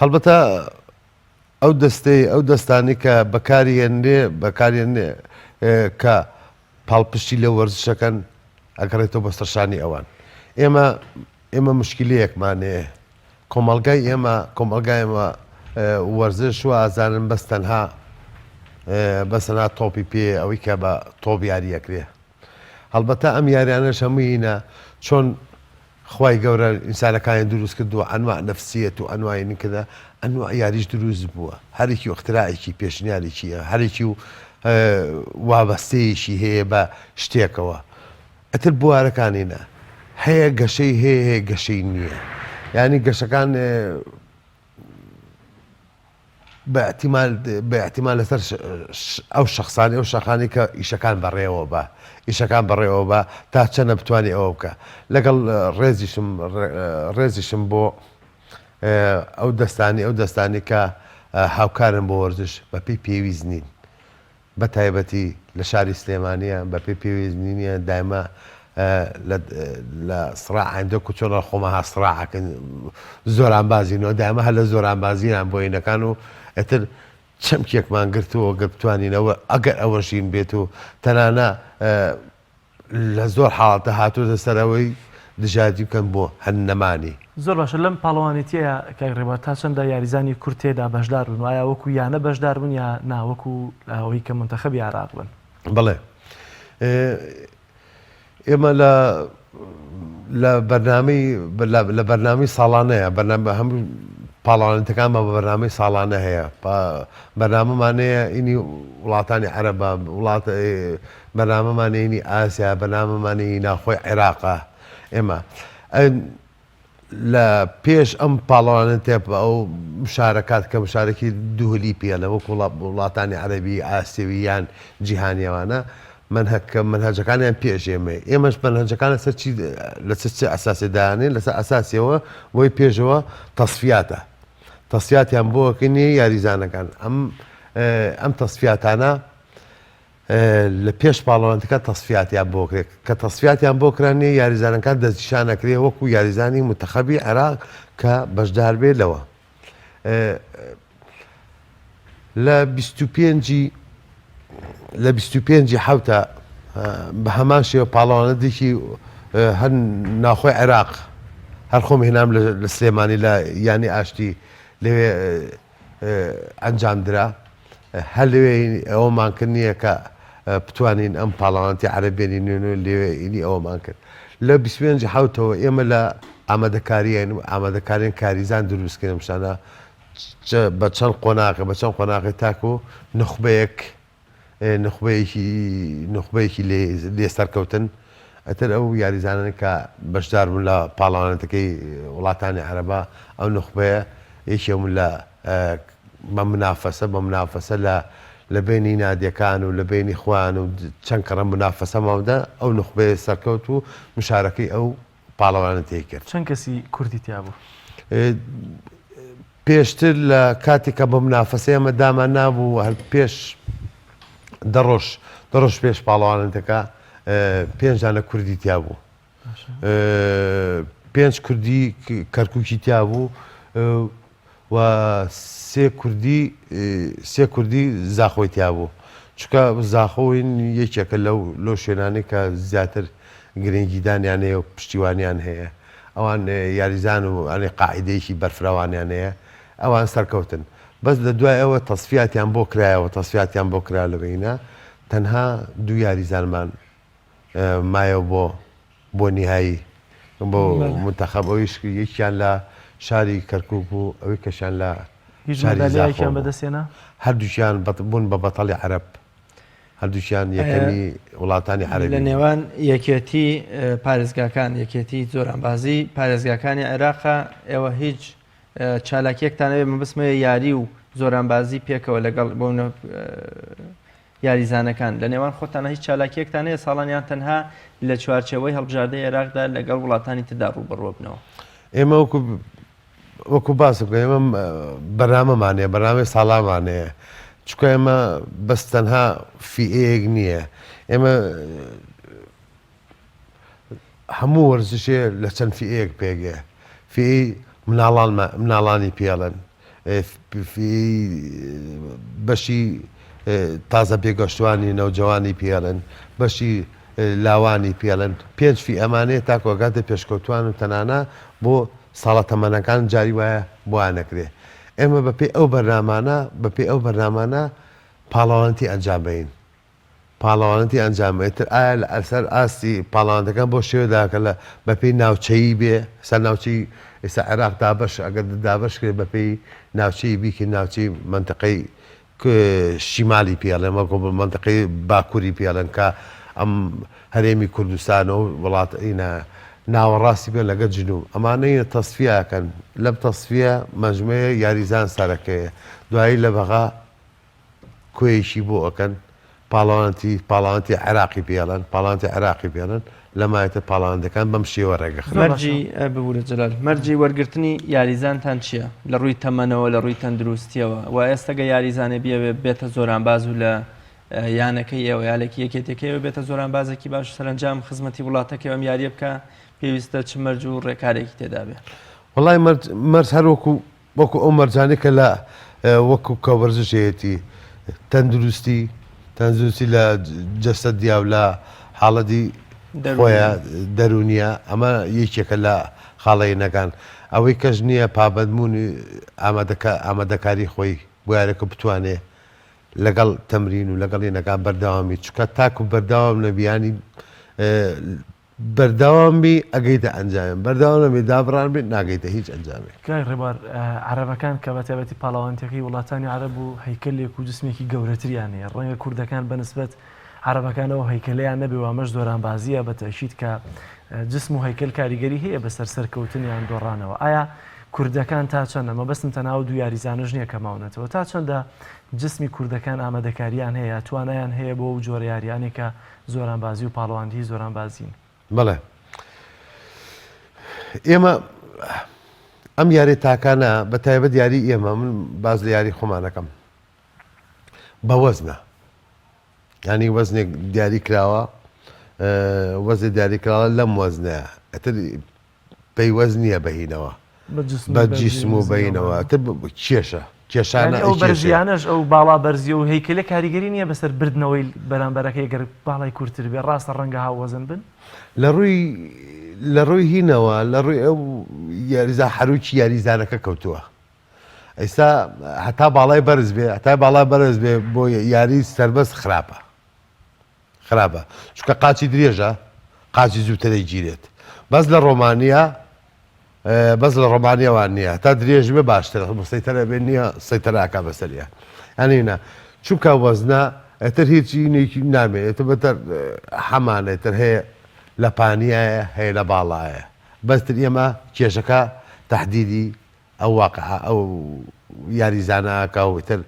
Speaker 12: هەڵبەتە ئەو دەستەی ئەو دەستانەی کە بەکاری هێنرێ بەکاری هێنرێ کە پاڵپشتی لە وەرزشەکەن ئەگەڕێتەوە بۆ سەرشانی ئەوان ئێمە ئێمە مشکلەیەکمان هەیە کۆمەڵگای ئێمە کۆمەڵگای ئێمە وەرزش و ئازانن بەس تەنها بەس تەنها تۆپی پێ ئەوەی کە بە تۆپ یاری ئەکرێ هەڵبەتە ئەم یاریانەش هەمووی هینە چۆن خوای گەورە ئینسانەکانی دروست کردووە ئەنواع نەفسیەت و ئەنواعی نکردە ئەنواع یاریش دروست بووە هەرێکی و اختراعێکی پێشنیارێکی هەرێکی و وابەستەیەکی هەیە بە شتێکەوە ئەتر بوارەکانی نا هەیە گەشەی هەیە هەیە گەشەی نییە. یانی گەشەکان بە ئیحتیمال بە ئیحتیمال لەسەر ئەو شەخسانی ئەو شەخانی کە ئیشەکان بەڕێوە بە ئیشەکان بەڕێوە بە تا چەنە بتوانێ ئەوە بکە لەگەڵ ڕێزیشم ڕێزیشم بۆ ئەو دەستانی ئەو دەستانی کە هاوکارن بۆ وەرزش بەپێی پێویست نین بە تایبەتی لە شاری سلێمانیە بە پێی پێویست نیە دایمە لە لە سڕاعین دەکو چۆن خۆمە ها سڕاعەکەن زۆرانبازینەوە دایمە هەر لە زۆرانبازیان بۆ ئینەکان و ئەتر چەمکێکمان گرتووە گەر بتوانینەوە ئەگەر ئەوە ژین بێت و تەنانە لە زۆر حاڵەتە هاتووەتە سەر ئەوەی دژایەتی بکەن بۆ هەر نەمانی.
Speaker 1: زۆر باشە لەم پاڵەوانێتیەیا کاک ڕێبوار تا چەندە یاریزانی کورد تێدا بەشدار بوون و ئایا وەکو یانە بەشدار بوون یا نا وەکو ئەوەی کە مونتەخەبی عێراق بن؟
Speaker 12: بەڵێ ئێمە لە لە بەرنامەی لە بەرنامەی ساڵانەیە بەرنامە هەموو پاڵەوانێتەکانمان بە بەرنامەی ساڵانە هەیە بەرنامەمان هەیە ئینی وڵاتانی عەرەبە وڵات بەرنامەمان ینی ئاسیا بەرنامەمان ینی ناوخۆی عێراقە ئێمە لە پێش ئەم پاڵەوانە تێپ ئەو مشارەکات کە مشارەکی دوهلی پێڵێ وەکو وڵاتانی عەرەبی ئاسیەوی یان جیهانیەوانە منهەکە منهەجەکانیان پێش ئێمەیە ئێمەش منهەجەکان لەسەر چی لەسەر چ ئەساسێ دانێن لەسەر ئەساسیەوە بۆی پێشەوە تەسفیاتە تەسفیاتیان بۆ کەنی یاریزانەکان ئەم ئەم تەسفیاتانە لە پێش پاڵەوانتەکە تەسفیاتیان بۆ کرێت کە تەسفیاتیان بۆ کرا نیە یاریزانەکان دەستنیشان ئەکرێ وەکو یاریزانی مونتەخەبی عێراق کە بەشدار بێت لەوە لە 25 لە 25 حوتە بە هەمان شێوە پاڵەوانەتێکی هەر ناخۆی عێراق هەر خۆم هێنام لە سلێمانی لە یانی ئاشتی لەوێ ئەنجام درا هەر لەوێ ئەوەمان کرد نییە کە بتوانین ئەم پاڵەوانەتی عەرەب بێنین و لەوێ ئینی ئەوەمان کرد لە 25 حوتەوە ئێمە لە ئامادەکاریین و ئامادەکارین کاریزان دروستکردن شانە بە چەند قۆناغە بە چەند قۆناغی تاکو نخبەیەک نوخبەیەکی نوخبەیەکی لێ لێ سەرکەوتن ئەتر ئەو یاریزانانەی کە بەشدار بوون لە پاڵەوانێتەکەی وڵاتانی عەرەبا ئەو نوخبەیە یەکێ بوون لە بە منافەسە بە منافەسە لە لە بینی نادیەکان و لە بینی خۆیان و چەند کەڕە منافەسە ماودا ئەو نوخبەیە سەرکەوت و مشارەکەی ئەو پاڵەوانێتیەی کرد.
Speaker 1: چەند کەسی کوردی تیا بوو؟
Speaker 12: پێشتر لە کاتێک کە بە منافەسەی ئەمە دامان نابوو هەر پێش دە ڕۆژ دە ڕۆژ پێش پاڵەوانێتەکە پێنج دانە کوردی تیا بوو پێنج کوردی کەرکوکی تیا بوو و سێ کوردی سێ کوردی زاخۆی تیا بوو چونکە زاخۆین یەکێکە لەو لەو شوێنانەی کە زیاتر گرنگیدانیان هەیە و پشتیوانیان هەیە ئەوان یاریزان و ئەنی قاعیدەیەکی بەرفراوانیان هەیە ئەوان سەرکەوتن بەس لە دوای ئەوە تەسفیاتیان بۆ کرایەوە تەسفیاتیان بۆ کرا لە بەینە تەنها دوو یاریزانمان مایەوە بۆ بۆ نیهایی بۆ مونتەخەب ئەویش یەکیان لە شاری کەرکوک بوو ئەوی کەشیان لە
Speaker 1: هیچ
Speaker 12: شاری زاخۆ
Speaker 1: مەدالیایەکیان
Speaker 12: بوو
Speaker 1: بەدەستهێنا؟
Speaker 12: هەردووکیان بوون بە بەتەڵی عەرەب هەردووکیان یەکەمی وڵاتانی عەرەبی
Speaker 2: لە
Speaker 12: بوون.
Speaker 2: نێوان یەکێتی پارێزگاکان یەکێتی زۆرانبازی پارێزگاکانی عێراقا ئێوە هیچ چالاکیەکتان هەبێ مەبەستمەیە یاری و زۆرانبازی پێکەوە لەگەڵ بۆ یاریزانەکان، لە نێوان خۆتانا هیچ چالاکییەکتان هەیە ساڵان یان تەنها لە چوارچێوەی هەڵبژاردەی عێراقدا لەگەڵ وڵاتانی تردا ڕووبەڕووەبنەوە؟
Speaker 12: ئێمە وەکو وەکو باسم کرد ئێمە بەرنامەمان هەیە بەرنامەی ساڵامان هەیە چونکە ئێمە بەس تەنها فیئەیەک نییە ئێمە هەموو وەرزشێ لە چەند فیئەیەک پێک ئێ فیئەی مناڵانما مناڵانی پێڵن فیئەی بەشی تازە پێگەشتوانی نەوجەوانی پێڵن بەشی لاوانی پێڵن پێنج فیئەمان هەیە تاکو ئەگاتە پێشکەوتوان و تەنانە بۆ ساڵە تەمەنەکان جاری وایە بۆیان ئەکرێ ئێمە بەپێی ئەو بەرنامانە بەپێی ئەو بەرنامانە پاڵەوانێتی ئەنجام بەین پاڵەوانێتی ئەنجام ئیتر ئایا لە سەر ئاستی پاڵەوانەتەکان بۆ شێوەدا کە لە بەپێی ناوچەیی بێ سەر ناوچەی ئێستا عێراق دابەش ئەگەر دابەش کرێ بەپێی ناوچەی بیکرد ناوچەی مەنتقەی شیمالی پێڵێن وەکو مەنتقەی باکووری پێڵێن کە ئەم هەرێمی کوردستان و وڵات ئینە. ناوەڕاستی بکەن لەگەڵ جنوب ئەمانە یە تەسفیە ئەکەن لەم تەسفیە مەجموعەیە یاریزان سەرەکەیە دوایی لە بەغا کۆیەکی بۆ ئەکەن پاڵەوانتی پاڵەوانتی عێراقی پێڵەن پاڵەوانتی عێراقی پێڵەن لەمایتر پاڵەوانتەکان بەم شێوە ڕێگەخرا.
Speaker 2: مەرجی ببورە جەلال مەرجی وەرگرتنی یاریزانتان چییە لە ڕووی تەمەنەوە لە ڕووی تەندروستیەوە و ئێستا گە یاریزانێ بیەوێ بێتە زۆرانباز و لە یانەکەی ئێوە یا لەکی یەکێتیەکەی ئێوە بێتە زۆرانبازێکی باش و سەرەنجام خزمەتی وڵاتەکەی ئەم یاریە بکا پێویستە چ مەرج و ڕێکارێکی تێدا بێ؟
Speaker 12: وەڵای مەرج مەرج هەر وەکو وەکو ئەو مەرجانەی کە لە وەکو کە وەرزش هەیەتی تەندروستی تەندروستی لە جەستە دیا و لە حاڵەتی خۆیان دەروونیە ئەمە یەکێکە لە خاڵەینەکان ئەوەی کەش نییە پابەندبوونی ئامادەکە ئامادەکاری خۆی بۆ یارەکە بتوانێ لەگەڵ تەمرین و لەگەڵ ینەکان بەردەوام بی چونکە تاکو بەردەوام نەبی ینی بەردەوام بی ئەگەیتە ئەنجامێ بەردەوام نەبی دابڕان بی ناگەیتە هیچ ئەنجامێک.
Speaker 1: کاک ڕێبوار عەرەبەکان کە بە تایبەتی پاڵەوانتیەکەی وڵاتانی عەرەب و هەیکەلێک و جسمێکی گەورەتریان هەیە ڕەنگە کوردەکان بە نسبەت عەرەبەکانەوە هەیکەلیان نەبێ و ئەمەش زۆرانبازیە بە تەئکید کە جسم و هەیکەل کاریگەری هەیە بەسەر سەرکەوتن یان دۆڕانەوە ئایا کوردەکان تا چەندە، مەبەستم تەنها ئەو دوو یاریزانەش نییە کە ماونەتەوە، تا چەندە جسمی کوردەکان ئامادەکارییان هەیە، توانایان هەیە بۆ ئەو جۆرە یارییانەی کە زۆرانبازی و پاڵەوانێتیی زۆرانبازین؟
Speaker 12: بەڵێ ئێمە ئەم یاری تاکانە بە تایبەت یاری ئێمە من باز لە یاری خۆمانەکەم بە وەزنە ینی وەزنێک دیاری کراوە وەزێ دیاری کراوە لەم وەزنەیە ئەتر پەیوەست نییە بە هینەوە بە جیسم و بەینەوە تر کێشە کێشانە
Speaker 1: ئەو بەرزیانەش ئەو باڵا بەرزی و هەیکلە کاریگەری نییە بەسەر بردنەوەی بەرامبەرەکەی گەر باڵای کورتتر بێ ڕاستە ڕەنگە هاووەزن بن
Speaker 12: لە ڕووی لە ڕووی هینەوە لە ڕووی ئەو یاریزا حەروکی یاریزانەکە کەوتووە ئێستا هەتا باڵای بەرز بێ هەتا باڵای بەرز بێ بۆ یاری سەربەست خراپە خراپە چونکە قاچی درێژە قاچی زووتر ئەیگیرێت بەس لە ڕۆمانیا بەس لە ڕۆمانیا وان نییە تا درێژ بێ باشترە سەیتەرە بێ نییە سەیتەرە ئەکا بەسەریە یانی نا چونکە وەزنە ئەتر هیچ نێکی نامێ ئێتر بەتەر حەمانە ئێتر هەیە لە پانیایە هەیە لە باڵایە بەستر ئێمە کێشەکە تهدیدی ئەو واقعە ئەو یاریزانە ئەکا و ئیتر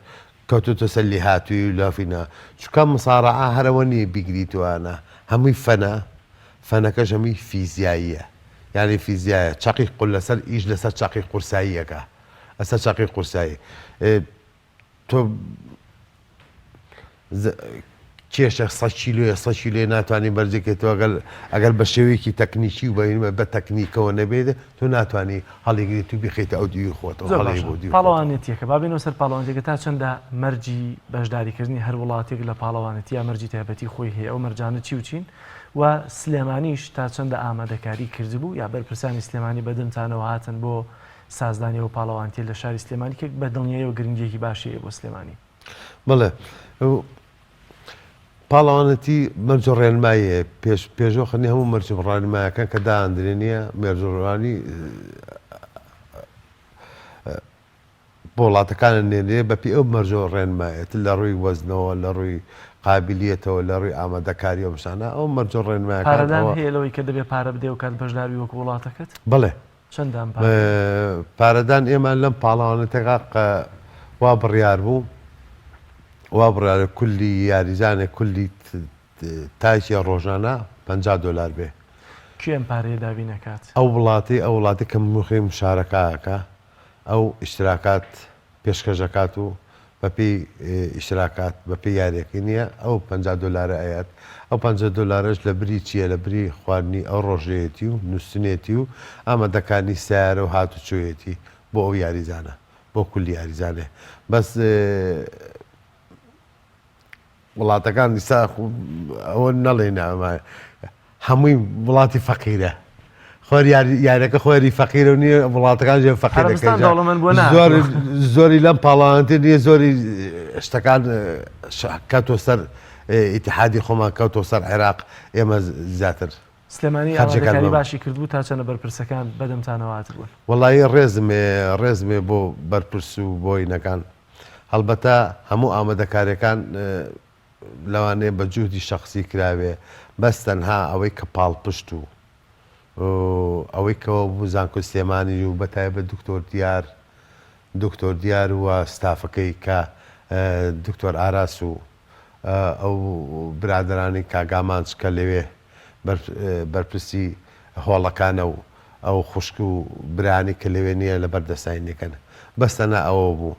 Speaker 12: کەوتۆتە سەر لیهاتوویی و لافینە چونکە مسارعە هەر ئەوە نییە بیگریت و ئەنا هەمووی فەنە فەنەکەش هەمووی فیزیاییە یانی فیزیایە چەقی قول لەسەر ئیش لەسەر چەقی قورساییەکە ئەسەر چەقی قورسایی تۆ کێشە سە کیلۆیە سە کیلۆیە ناتوانانی بەرزێکێتەوە ئەگەر ئەگەر بە شێوەیەکی تەکنیکی و بە تەکنیکەوە نەبێت تۆ ناتوانانی هەڵیگریت و بیخیتە ئەو دیوی خۆتەوە هەڵی بۆ دیوی خۆتەوە.
Speaker 1: پاڵەوانێتیەکە با بێینەوە سەر پاڵەوانێتیەکە تا چەندە مەرجی بەشداریکردنی هەر وڵاتێک لە پاڵەوانێتیە مەرجی تایبەتی خۆی هەیە ئەو مەرجانە چی و چین و سلێمانیش تا چەندە ئامادەکاری کردبوو یا بەرپرسانی سلێمانی بەدەمتانەوە هاتن بۆ سازدانی ئەو پاڵەوانتیە لە شاری سلێمانی کە بە دڵنیایەوە گرنگیەکی باشی هەیە بۆ سلێمانی.
Speaker 12: بەڵێ پاڵەوانەتی مەرج و ڕێنمایی هەیە پێش پێشوەخت نیە هەموو مەرج و ڕێنمایەکان کە داندرێ نییە مەرج و ڕێنمایی بۆ وڵاتەکانە نێنرێ بە پێی ئەو مەرج و ڕێنمایەت لە ڕووی وەزنەوە لە ڕووی قابلیەتەوە لە ڕووی ئامادەکاری ئەو شتانە ئەو مەرج و ڕێنمایەکان
Speaker 1: پارەدان هەیە لەوەی کە دەبێ پارە بدەی و کات بەشداربی وەکو وڵاتەکەت؟
Speaker 12: بەڵێ
Speaker 1: چەندە ئەم پارەیە؟
Speaker 12: پارەدان ئێمە لەم پاڵەوانێتەکە وا بڕیار بوو وا بڕیارە کولی یاریزانێک کولی تاکیە ڕۆژانە 50 دۆلار بێ.
Speaker 1: کێ ئەم پارەیە دابین ئەکات؟
Speaker 12: ئەو وڵاتەی ئەو وڵاتەی کە موخی مشارەکە ئەکا ئەو ئیشتراکات پێشکەش ئەکات و بەپێی ئیشتراکات بەپێی یاریەکەی نیە ئەو 50 دۆلارە ئەیات ئەو 50 دۆلارەش لە بری چیە لە بری خواردنی ئەو ڕۆژەیەتی و نوستنێتی و ئامادەکانی سەیارە و هاتوچۆیەتی بۆ ئەو یاریزانە بۆ کولی یاریزانێ بەس وڵاتەکان ئیستا ئەوە نەڵێین ئەمە هەمووی وڵاتی فەقیرە خۆر یارەکە خۆری فەقیرە و نییە وڵاتەکان ژێ فەقیرەکە زۆر زۆری لەم پاڵانتی نییە زۆری شتەکان کەوتۆ سەر ئیتحادی خۆمان کەوتۆ سەر عێراق ئێمە زیاتر
Speaker 1: سلێمانی ئامادەکاری باشی کردبوو تا چەنە بەرپرسەکان بەدەمتانەوە هاتبوون؟
Speaker 12: وەڵایی ڕێزم ڕێزمێ بۆ بەرپرس و بۆینەکان هەڵبەتە هەموو ئامادەکاریەکان لەوانەیە بە جوهدی شەخسی کراوێ بەس تەنها ئەوەی کە پاڵپشت و. ئەوەی کەەوە بوو زانکۆی سلێمانی و بەتایبەت دکتۆر دیار دکتۆر دیار و ستافەکەی کە دکتۆر ئاراس و ئەو برادەرانی کاک ئامانج کە لەوێ بەرپرسی هۆڵەکانە و ئەو خوشک و برانی کە لەوێ نییە لەبەر دەستاینەکەن بەس تەنها ئەوە بوو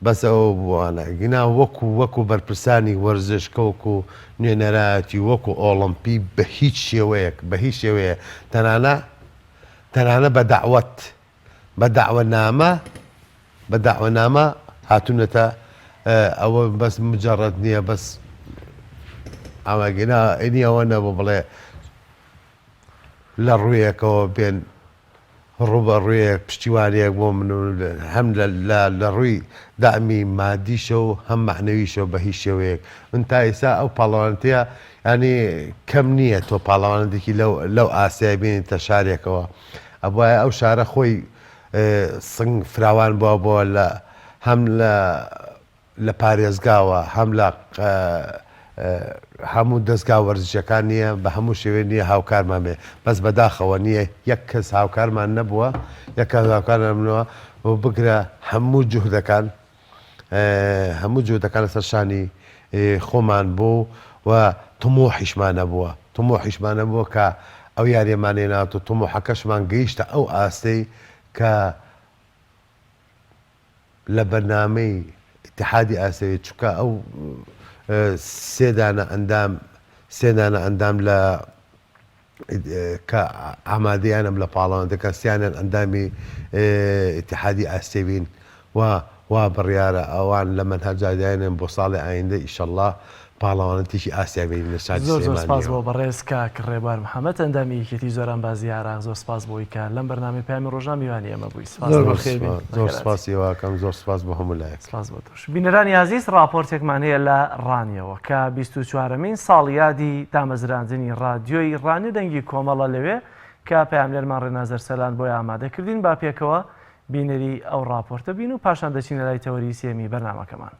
Speaker 12: بەس ئەوە بووانە گینا وەکو وەکو بەرپرسانی وەرزش کە وەکو نوێنەرایەتی وەکو ئۆڵمپی بە هیچ شێوەیەک بە هیچ شێوەیە تەنانە تەنانە بە دەعوەت بە دەعوەنامە بە دەعوەنامە هاتوونەتە ئەوە بەس مجەڕەد نییە بەس ئەوە گینا ئینی ئەوە نەبوو بڵێ لە ڕوویەکەوە بێن ڕووبەڕوویەک پشتیوانیەک بۆ من و هەم لە ڕووی دەعمی مادیشەوە و هەم مەعنەویشەوە بە هیچ شێوەیەک من تا ئیستا ئەو پاڵەوانێتیە یانی کەم نییە تۆ پاڵەوانێتێکی لەو لەو ئاستەیە بێنیتە شارێکەوە ئەبوایە ئەو شارە خۆی سنگ فراوان بووە بۆ لە هەم لە لە پارێزگاوە هەم لە هەموو دەزگا وەرزشیەکان نیە بە هەموو شێوەیە نیە هاوکارمان بێ بەس بەداخەوە نیە یەک کەس هاوکارمان نەبووە یەک کەس هاوکارمان نەبووە و بگرە هەموو جوهدەکان هەموو جوهدەکان لەسەر شانی خۆمان بوو و تموحیشمان نەبووە تموحیشمان نەبووە کە ئەو یاریەمان هێنات و تموحەکەشمان گەیشتە ئەو ئاستەی کە لە بەرنامەی ئیتحادی ئاسیاوی چونکە ئەو سێ دانە ئەندام سێ دانە ئەندام لە کە ئامادەیانم لە پاڵەوانەکە سیانیان ئەندامی ئیتحادی ئاسیاوین و وا بڕیارە ئەوان لە مەنهەجا داینێن بۆ ساڵی ئایندە ئیشەڵڵا پاڵەوانەتێکی ئاسیا بێنین لە شاری
Speaker 1: زۆر زۆر سپاس
Speaker 12: سلێمانیەوە.
Speaker 1: بۆ بەڕێز کاک ڕێبوار محەمەد ئەندامی یەکێتی زۆرانبازی عێراق زۆر سپاس بۆی کە لەم بەرنامەی پەیامی ڕۆژا میوانی ئێمە بووی سپاس
Speaker 12: زۆر
Speaker 1: بەخێر بێی
Speaker 12: سپاس زۆر
Speaker 1: بەخێر هاتی.
Speaker 12: سپاسی ئێوە ئەکەم زۆر سپاس بۆ هەموو لایەک.
Speaker 1: سپاس بۆ تۆش. بینەرانی ئازیز ڕاپۆرتێکمان هەیە لە ڕانیەوە کە 24مین ساڵیادی دامەزراندنی ڕادیۆی ڕانیە دەنگی کۆمەڵە لەوێ کە پەیامنێرمان ڕێناز ئەرسەلان بۆی ئامادە کردین با پێکەوە بینەری ئەو ڕاپۆرتە بین و پاشان دەچینە لای تەوەری سێمی بەرنامەکەمان.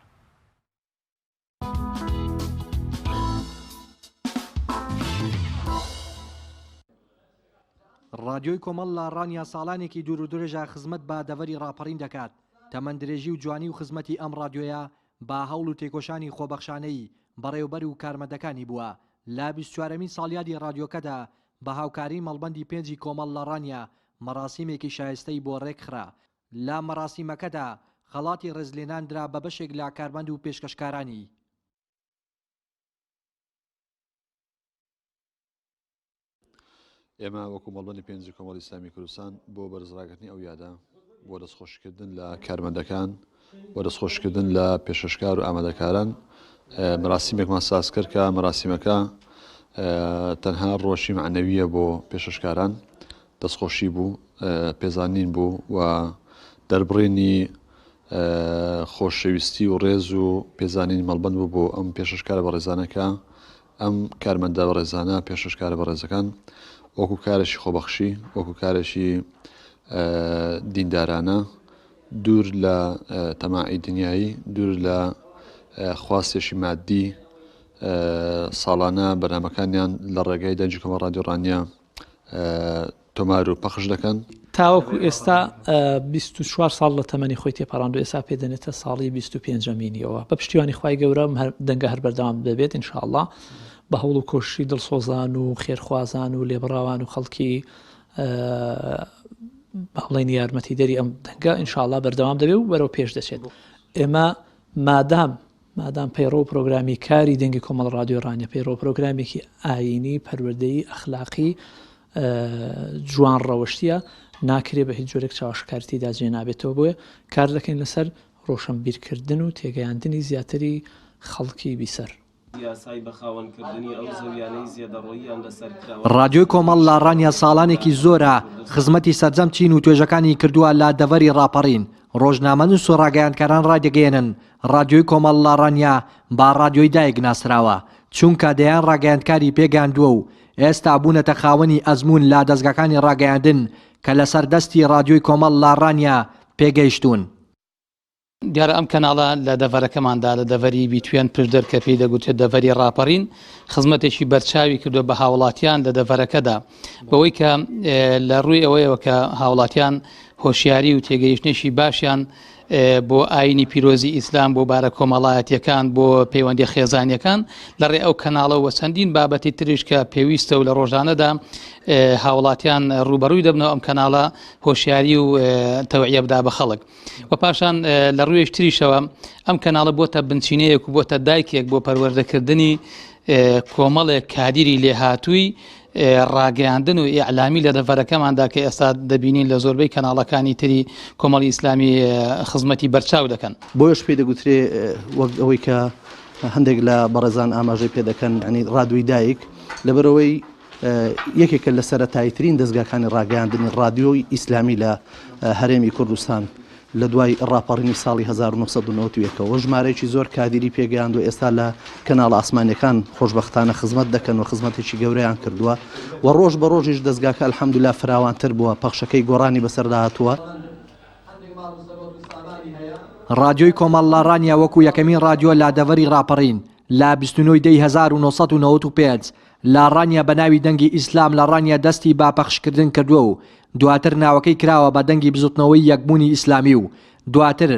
Speaker 13: ڕادیۆی کۆمەڵ لە ڕانیە ساڵانێکی دوور و درێژە خزمەت بە دەڤەری ڕاپەڕین دەکات، تەمەن درێژی و جوانی و خزمەتی ئەم ڕادیۆیە بە هەوڵ و تێکۆشانی خۆبەخشانەی بەڕێوبەر و کارمەندەکانی بووە، لە بیستوچوارەمین ساڵیادی ڕادیۆکەدا بە هاوکاری مەڵبەندی پێنجی کۆمەڵ لە ڕانیە مەڕاسیمێکی شایستەی بۆ ڕێکخرا. لە مەڕاسیمەکەدا خەڵاتی ڕێزلێنان درا بە بەشێک لە کارمەند و پێشکەشکارانی.
Speaker 14: ئێمە وەکو مەڵبەندی پێنجی کۆمەڵی ئیسلامی کوردستان بۆ بەرزڕاگرتنی ئەو یادە، بۆ دەستخۆشیکردن لە کارمەندەکان، بۆ دەستخۆشیکردن لە پێشکەشکار و ئامادەکاران مەراسیمێکمان ساز کرد کە مەراسیمەکە تەنها ڕۆشی مەعنەویە بۆ پێشکەشکاران، دەستخۆشی بوو، پێزانین بوو و دەربڕینی خۆشەویستی و ڕێز و پێزانینی مەڵبەند بوو بۆ ئەم پێشکەشکارە بەڕێزانە کە ئەم کارمەندە بەڕێزانە، پێشکەشکارە بەڕێزەکان وەکو کارێکی خۆبەخشی، وەکو کارێکی دیندارانە، دوور لە تەماعی دنیایی، دوور لە خواستێکی مادی، ساڵانە بەرنامەکانیان لە ڕێگای دەنگی کۆمەڵ ڕادیۆ ڕانیە تۆمار و پەخش دەکەن.
Speaker 15: تاوەکو ئێستا 24 ساڵ لە تەمەنی خۆی تێپەڕاندو ئێستا پێ دەنێتە ساڵی 25ەمینیەوە بە پشتیوانی خوای گەورە دەنگە هەر بەردەوام دەبێت ان شاء اللە بە هەوڵ و کۆششی دڵسۆزان و خێرخوازان و لێبڕاوان و خەڵکی بەڵێن یارمەتیدەری ئەم دەنگە ان شاء اللە بەردەوام دەبێت و بەرەو پێش دەچێت ئێمە مادام مادام پەیڕەو و پرۆگرامی کاری دەنگی کۆمەڵ ڕادیۆی ڕانیە پەیڕەو و پرۆگرامێکی ئایینی، پەروەردەیی، ئەخلاقی، جوان ڕەوشتیە، ناکرێ بە هیچ جۆرێک چاوەشەکاری تێدا جێ نابێتەوە، بۆیە کار دەکەین لەسەر ڕۆشەنبیرکردن و تێگەیاندنی زیاتری خەڵکی بیسەر.
Speaker 16: یاسای بەخاوەنکردنی ئەو زەویانەی زێدەڕۆییان لەسەر کراوە.
Speaker 13: ڕادیۆی کۆمەڵ لە ڕانیە ساڵانێکی زۆرە خزمەتی سەرجەم چین و توێژەکانی کردووە لە دەڤەری ڕاپەڕین، ڕۆژنامەنووس و ڕاگەیاندکاران ڕایدەگەیەنن ڕادیۆی کۆمەڵ لە ڕانیە بە ڕادیۆی دایک ناسراوە، چونکە دەیان ڕاگەیاندکاری پێگەیاندووە و ئێستا بوونەتە خاوەنی ئەزموون لە دەزگاکانی ڕاگەیاندن کە لەسەر دەستی ڕادیۆی کۆمەڵ لە ڕانیە پێگەیشتوون.
Speaker 17: دیارە ئەم کەناڵە لە دەڤەرەکەماندا لە دەڤەری بیتوێن پشدەر کە پێی دەگوترێت دەڤەری ڕاپەڕین خزمەتێکی بەرچاوی کردووە بە هاوڵاتیان لە دەڤەرەکەدا بەوەی کە لە ڕووی ئەوەیەوە کە هاوڵاتیان هۆشیاری و تێگەیشتنێکی باشیان بۆ ئاینی پیرۆزی ئیسلام بۆ بارە کۆمەڵایەتیەکان بۆ پەیوەندی خێزانیەکان لە ڕێ ئەو کەناڵەوە چەندین بابەتی تریش کە پێویستە و لە ڕۆژانەدا هاوڵاتیان ڕوبەڕووی دەبنەوە ئەم کەناڵە هۆشیاری و تەوعیە بدا بە خەڵک و پاشان لە ڕوویش تریشەوە ئەم کەناڵە بۆتە بنچینەیەک و بۆتە دایکێک بۆ پەروەردەکردنی کۆمەڵێک کادیری لێهاتووی ڕاگەیاندن و ئیعلامی لە دەڤەرەکەماندا کە ئێستا دەبینین لە زۆربەی کەناڵەکانی تری کۆمەڵی ئیسلامی خزمەتی بەرچاو دەکەن.
Speaker 18: بۆیەش پێی دەگوترێ وەک ئەوەی کە هەندێک لە بەڕێزان ئاماژەی پێ دەکەن یانی ڕادیۆی دایک لەبەرئەوەی یەکێکە لە سەرەتاییترین دەزگاکانی ڕاگەیاندنی ڕادیۆی ئیسلامی لە هەرێمی کوردستان لە دوای ڕاپەڕینی ساڵی 1991 ەوە ژمارەیەکی زۆر کادیری پێگەیاند و ئێستا لە کەناڵە ئاسمانیەکان خۆشبەختانە خزمەت دەکەن و خزمەتێکی گەورەیان کردووە و ڕۆژ بە ڕۆژیش دەزگاکە الحمدللە فراوانتر بووە پەخشەکەی گۆڕانی بەسەردا هاتووە.
Speaker 13: ڕادیۆی کۆمەڵ لە ڕانیە وەکو یەکەمین ڕادیۆ لە دەڤەری ڕاپەڕین لە 29 دەی 1995 لە ڕانیە بە ناوی دەنگی ئیسلام لە ڕانیە دەستی بە پەخشکردن کردووە و دواتر ناوەکەی کراوە بە دەنگی بزوتنەوەی یەکبوونی ئیسلامی و دواتر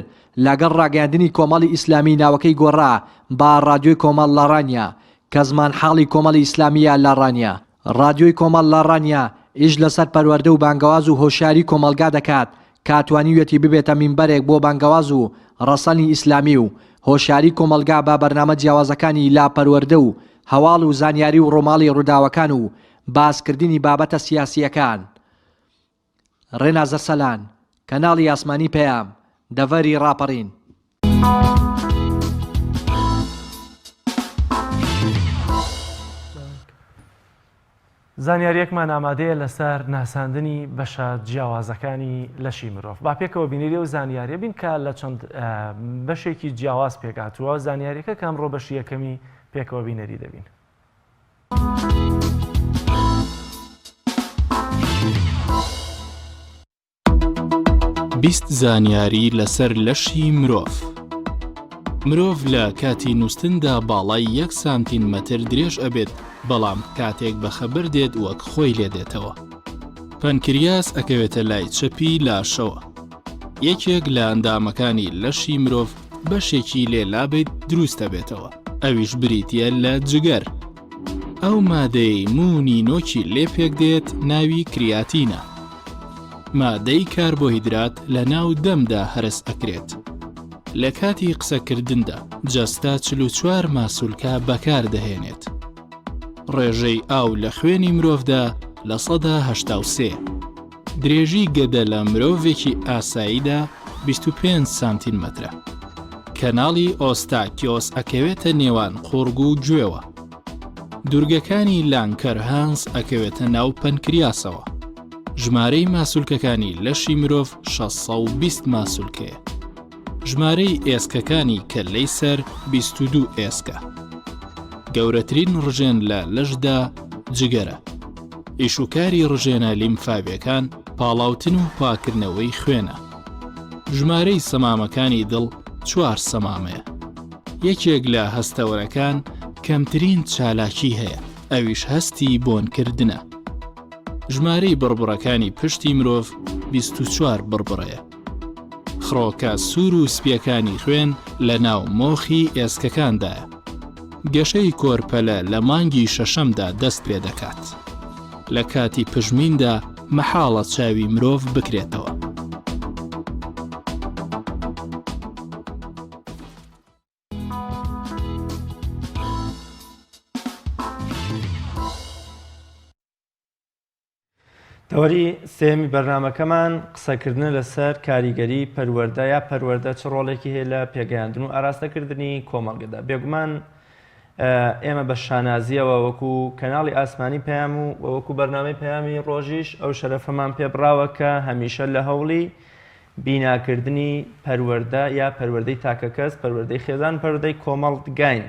Speaker 13: لەگەڵ ڕاگەیاندنی کۆمەڵی ئیسلامی ناوەکەی گۆڕا بە ڕادیۆی کۆمەڵ لە ڕانیە کە زمانحاڵی کۆمەڵی ئیسلامییە لە ڕانیە. ڕادیۆی کۆمەڵ لە ڕانیە ئیش لەسەر پەروەردە و بانگەواز و هۆشیاری کۆمەڵگا دەکات کە توانیویەتی ببێتە مینبەرێک بۆ بانگەواز و ڕەسەنی ئیسلامی و هۆشیاری کۆمەڵگا بە بەرنامە جیاوازەکانی لە پەروەردە و هەواڵ و زانیاری و ڕۆماڵی ڕووداوەکان و باسکردنی بابەتە سیاسییەکان. ڕێناز ئەرسەلان، کەناڵی ئاسمانی پەیام، دەڤەری ڕاپەڕین.
Speaker 1: زانیاریەکمان ئامادەیە لەسەر ناساندنی بەشە جیاوازەکانی لەشی مرۆڤ با پێکەوە بینەری ئەو زانیاریە بین کە لە چەند بەشێکی جیاواز پێکهاتووە زانیاریەکە کە ئەمڕۆ بەشی یەکەمی پێکەوە بینەری دەبین.
Speaker 19: 20 زانیاری لەسەر لەشی مرۆڤ مرۆڤ لە کاتی نووستندا باڵای یەک سانتین مەتر درێژ ئەبێت بەڵام کاتێک بەخەبەر دێت وەک خۆی لێ دێتەوە. پەنکریاس ئەکەوێتە لای چەپی لاشەوە. یەکێک لە ئەندامەکانی لەشی مرۆڤ بەشێکی لێ لابەیت دروست ئەبێتەوە ئەویش بریتیە لە جگەر. ئەو مادەیەی موو نینۆکی لێ پێک دێت ناوی کریاتینە. مادەی کاربۆهیدرات لە ناو دەمدا هەرس ئەکرێت. لە کاتی قسەکردندا جەستە 44 ماسولکە بەکار دەهێنێت. ڕێژەی ئاو لە خوێنی مرۆڤدا 83%. درێژی گەدە لە مرۆڤێکی ئاساییدا 25 سانتیمەترە. کەناڵی ئۆستاکیۆس ئەکەوێتە نێوان قوڕگ و گوێوە. دوورگەکانی لانکەرهانس ئەکەوێتە ناو پەنکریاسەوە. ژمارەی ماسولکەکانی لەشی مرۆڤ 620 ماسولکەیە. ژمارەی ئێسکەکانی کەللەی سەر 22 ئێسکە. گەورەترین ڕژێن لە لەشدا جگەرە. ئیشوکاری ڕژێنە لیمفاویەکان پاڵاوتن و پاکردنەوەی خوێنە. ژمارەی سەمامەکانی دڵ چوار سەمامەیە. یەکێک لە هەستەوەرەکان کەمترین چالاکی هەیە ئەویش هەستی بۆنکردنە. ژمارەی بڕبڕەکانی پشتی مرۆڤ 24 بڕبڕەیە. خڕۆکە سوور و سپییەکانی خوێن لە ناو مۆخی ئێسکەکاندایە. گەشەی کۆرپەلە لە مانگی شەشەمدا دەست پێ دەکات. لە کاتی پژمیندا مەحاڵە چاوی مرۆڤ بکرێتەوە.
Speaker 2: تەوەری سێیەمی بەرنامەکەمان قسەکردنە لەسەر کاریگەری پەروەردە یا پەروەردە چ ڕۆڵێکی هەیە لە پێگەیاندن و ئاراستەکردنی کۆمەڵگەدا بێگومان ئێمە بە شانازیەوە وەکو کەناڵی ئاسمانی پەیام و وەکو بەرنامەی پەیامی ڕۆژیش ئەو شەرەفەمان پێبڕاوە کە هەمیشە لە هەوڵی بیناکردنی پەروەردە یا پەروەردەی تاکەکەس پەروەردەی خێزان پەروەردەی کۆمەڵگاین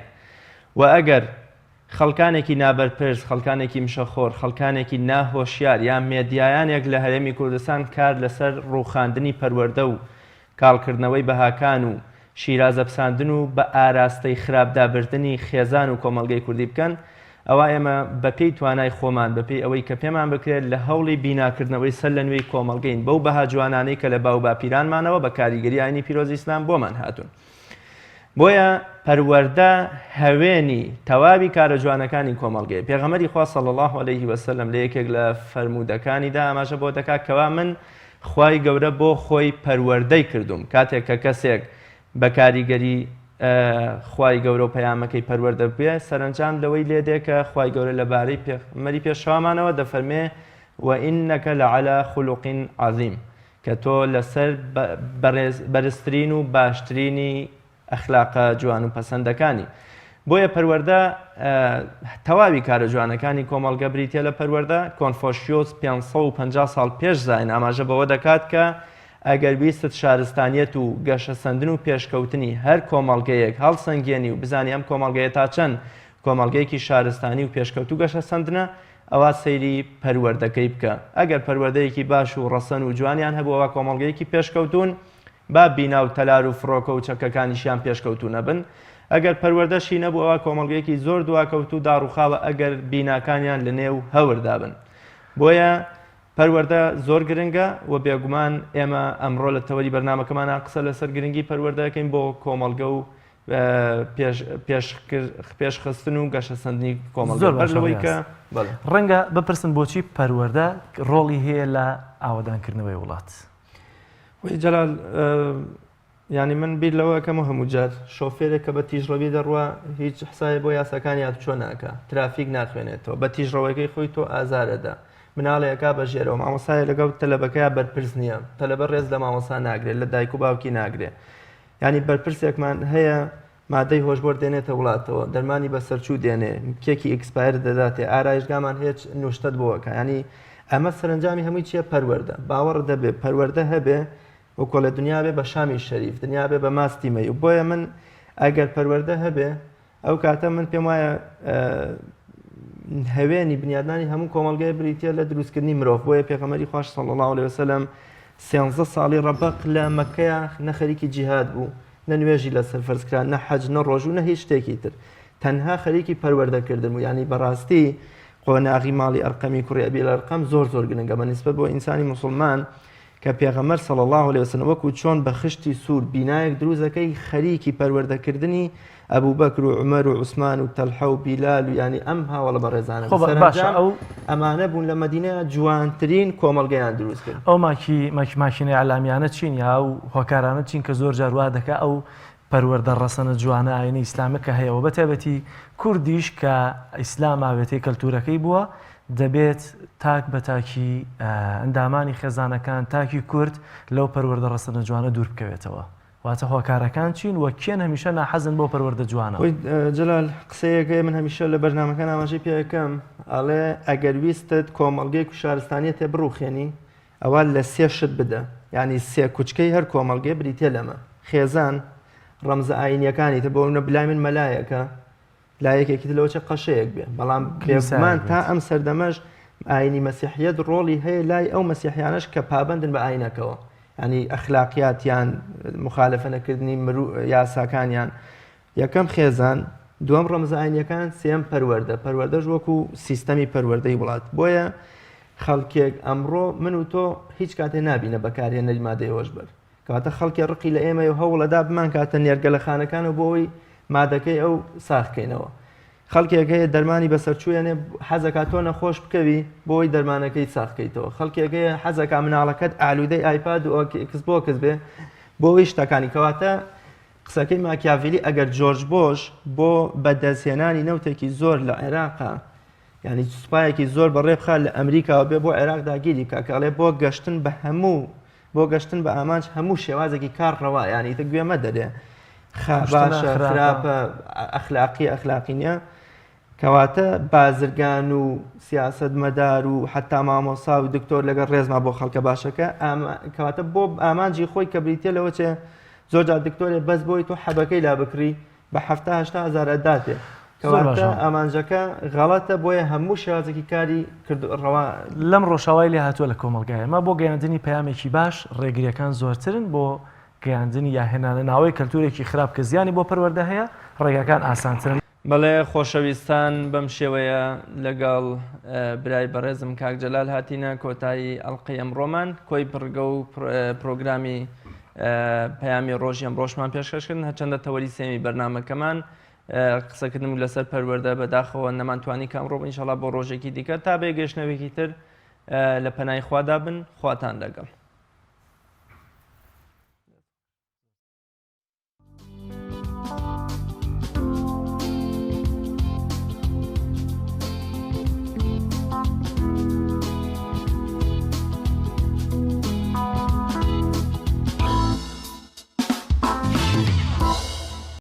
Speaker 2: و ئەگەر خەڵکانێکی نابەرپرس، خەڵکانێکی مشەخۆر، خەڵکانێکی نا هۆشیار یا مێدیایانێک لە هەرێمی کوردستان کار لەسەر ڕووخاندنی پەروەردە و. کاڵکردنەوەی بەهاکان و شیرازەپساندن و بە ئاراستەی خراپدا بردنی خێزان و کۆمەڵگەی کوردی بکەن، ئەوا ئێمە بە پێی توانای خۆمان، بە پێی ئەوەی کە پێمان بکرێت لە هەوڵی بیناکردنەوەی سەر لە نوێی کۆمەڵگەین بەو بەها جوانانەی کە لە باوباپیرانمانەوە بە کاریگەری ئاینی پیرۆزی ئیسلام بۆمان هاتوون. بۆیە پەروەردە هەوێنی تەواوی کارە جوانەکانی کۆمەڵگەیە. پێغەمبەری خوا صلی اللە علیه وسلم لە یەکێک لە فەرموودەکانیدا ئاماژە بۆ دەکات کەوا من خوای گەورە بۆ خۆی پەروەردەی کردووم کاتێک کە کەسێک بە کاریگەری خوای گەورە و پەیامەکەی پەروەردە بێ سەرەنجام لەوەی لێ دێ کە خوای گەورە لەبارەی پێغەمبەری پێشەوامانەوە دەفەرمێ وإنک لعلی خلق عظیم کە تۆ لەسەر بەرزترین و باشترینی ئەخلاقە جوان و پەسەندەکانی. بۆیە پەروەردە تەواوی کارە جوانەکانی کۆمەڵگە بریتیە لە پەروەردە، کۆنفۆشیۆس 550 ساڵ پێش زاین ئاماژە بەوە دەکات کە ئەگەر ویستت شارستانیەت و گەشەسەندن و پێشکەوتنی هەر کۆمەڵگەیەک هەڵسەنگێنی و بزانی ئەم کۆمەڵگەیە تا چەند کۆمەڵگەیەکی شارستانی و پێشکەوتوو گەشەسەندنە ئەوا سەیری پەروەردەکەی بکە ئەگەر پەروەردەیەکی باش و ڕەسەن و جوانیان هەبوو ئەوا کۆمەڵگەیەکی پێشکەوتوون با بینا و تەلار و فڕۆکە و چەکەکانیشیان پێشکەوتوو نەبن. ئەگەر پەروەردەشی نەبوو ئەوا کۆمەڵگەیەکی زۆر دواکەوتوو داڕوخاوە ئەگەر بیناکانیان لە نێو هەوردا بن. بۆیە پەروەردە زۆر گرنگە و بێگومان ئێمە ئەمڕۆ لە تەوەری بەرنامەکەمانا قسە لەسەر گرنگی پەروەردە ئەکەین بۆ کۆمەڵگە و پێشخستن و گەشەسەندنی کۆمەڵگە.
Speaker 1: زۆر باشە ڕیاز. ڕەنگە بپرسن بۆچی پەروەردە ڕۆڵی هەیە لە ئاوەدانکردنەوەی وڵات؟
Speaker 2: وەی جەلال یانی من بیر لەوە ئەکەم و هەموو جار شۆفێرێک کە بە تیژڕەوی دەڕوا هیچ حسابێ بۆ یاساکانی هاتوچۆ ناکا ترافیک ناخوێنێتەوە بە تیژڕەوەکەی خۆی تۆ ئازارەدا مناڵێ ئەکا بە ژێرەوە مامۆستایە لەگەڵ تەلەبەکەیا بەرپرس نییە تەلەبە ڕێز لە مامۆستا ناگرێت لە دایک و باوکی ناگرێ یانی بەرپرسێکمان هەیە مادەی هۆشبەر دێنێتە وڵاتەوە، دەرمانی بەسەرچوو دێنێ، کێکی expire دەداتێ، ئارایشگامان هەیە نوشتەت بۆ ئەکا، یانی ئەمە سەرەنجامی هەمووی چییە؟ پەروەردە. باوەڕت هەبێ پەروەردە هەبێ وەکۆڵێ دنیا بێ بە شامی شەریف، دنیا بێ بە ماستی مەیو. بۆیە من ئەگەر پەروەردە هەبێ ئەو کاتە من پێم وایە هەوێنی بنیادنانی هەموو کۆمەڵگەی بریتە لە دروستکردنی مرۆڤ بۆیە پێغەمبەری خواش صلی الله علیه وسلم سێنزە ساڵی ڕەبەق لە مەکەیە نەخەریکی جیهاد بوو نە نوێژی لەسەر فەرز کرا نە حەج نە ڕۆژوو نە هیچ شتێکی تر تەنها خەریکی پەروەردە کردن بوو یعنی بەڕاستی قۆناغی ماڵی ئەرقەمی کوڕی ئەبی ئەرقەم زۆر زۆر گرنگە بە نسبەت بۆ ئینسانی موسڵمان کە پێغەمبەر صلی الله علیه وسلم وەکو چۆن بە خشتی سوور بینایەک دروست دەکەی خەریکی پەروەردەکردنی ئەبوبەکر و عومەر و عوسمان و تەلحە و بیلال و یانی ئەم هاوەڵە بەڕێزانە
Speaker 1: خۆ باشە ئەو
Speaker 2: ئەمانە بوون لە مەدینە جوانترین کۆمەڵگەیان دروست کرد.
Speaker 1: ئەو ماکی ماکی ماکینە ئیعلامیانە چین یا ئەو هۆکارانە چین کە زۆر جار وا دەکا ئەو پەروەردە ڕەسەنە جوانە ئاینی ئیسلامە کە هەیە و بە تایبەتی کوردیش کە ئیسلام ئاوێتەی کەلتورەکەی بووە دەبێت تاک بە تاکی ئەندامانی خێزانەکان تاکی کورد لەو پەروەردە ڕەسەنە جوانە دوور بکەوێتەوە. واتە هۆکارەکان چین و کێن هەمیشە ناحەزن بۆ پەروەردە جوانە؟
Speaker 2: خۆی جەلال قسەیەک هەیە من هەمیشە لە بەرنامەکان ئاماژەی پێ ئەکەم ئەڵێ ئەگەر ویستت کۆمەڵگەیەک و شارستانیەتێ بڕوخێنی ئەوە لە سێ شت بدە یعنی سێ کوچکەی هەر کۆمەڵگەی بریتە لەمە خێزان ڕەمزە ئاینیەکانی تر بۆ منە بلای من مەلایەکە لا یەکێکی تر لەوەچە قەشەیەک بێ بەڵام بێگومان تا ئەم سەردەمەش ئاینی مەسیحیەت ڕۆڵی هەیە لای ئەو مەسیحیانەش کە پابندن بە ئاینەکەوە ینی ئەخلاقیاتیان مخالفە نەکردنی یاساکانیان یەکەم خێزان دووەم ڕەمزە ئاینیەکان سێم پەروەردە پەروەردەش وەکو سیستەمی پەروەردەی وڵات بۆیە خەڵکێک ئەمڕۆ من و تۆ هیچ کاتێ نابینە بەکارهێنەری مادەی هۆشبەر کەواتە خەڵکێ ڕقی لە ئێمەیە و هەوڵەدا بمانکاتە نێرگەلەخانەکانەوە بۆ ئەوەی مادەکەی ئەو ساغ کەینەوە. خەڵکێک هەیە دەرمانی بەسەرچوویەنێ حەزەکا تۆ نەخۆش بکەوی بۆ ئەوەی دەرمانەکەی ساغ کەیتەوە. خەڵکێک هەیە حەزەکا مناڵەکەت ئالوودەی ئایپاد و ئێکس بۆکس بێ بۆ ئەوەی شتەکانی. کەواتە قسەکەی ماکیاڤیلی ئەگەر جۆرج بۆش بۆ بەدەستهێنانی نەوتێکی زۆر لە عێراقا یانی سوپایەکی زۆر بەڕێ بخات لە ئەمریکاوە بێ بۆ عێراق داگیری بکا کە ئەڵێ بۆ گەشتن بە هەموو بۆ گەشتن بە ئامانج هەموو شێوازێکی کار ڕەوا یانی ئیتر گوێ مەدەرێ باشە خراپە ئەخلاقی ئەخلاقی نییە کەواتە بازرگان و سیاست مەدار و حتا مامۆسا و دکتۆر لەگەڵ ڕێزما بۆ خەڵکە باشەکە کەواتە بۆ ئامانجی خۆی کە بریتە لەوە چێ زۆر جار دکتۆرێ بەس بۆی تۆ حەبەکەی لا بکڕی بە حەفتا هەشتا هەزار ئەداتێ کەواتە ئامانجەکە غەڵەتە بۆیە هەموو شێوازێکی کاری کرد ڕەوا
Speaker 1: لەم ڕۆژاوای لێ هاتووە لە کۆمەڵگای ئێمە بۆ گەیاندنی پەیامێکی باش ڕێگریەکان زۆرترن بۆ. گەیاندنی یا هێنانە ناوەی کەلتورێکی خراپ کە زیانی بۆ پەروەردە هەیە، ڕێگاکان ئاسانترن.
Speaker 2: بەڵێ خۆشەویستان بەم شێوەیە لەگەڵ برای بەڕێزم کاک جەلال هاتینە کۆتایی ئەڵقەی ئەمڕۆمان کۆی بڕگە و پرۆگرامی پەیامی ڕۆژی ئەمڕۆشمان پێشکەشکردن هەرچەندە تەوەری سێمی بەرنامەکەمان قسەکردن و لەسەر پەروەردە بەداخەوە نەمانتوانی کە ئەمڕۆ ئینشەڵا بۆ ڕۆژێکی دیکە تا بێ گەشتنەوەیەکی تر لە پەنای خوادا بن خواتان لەگەڵ.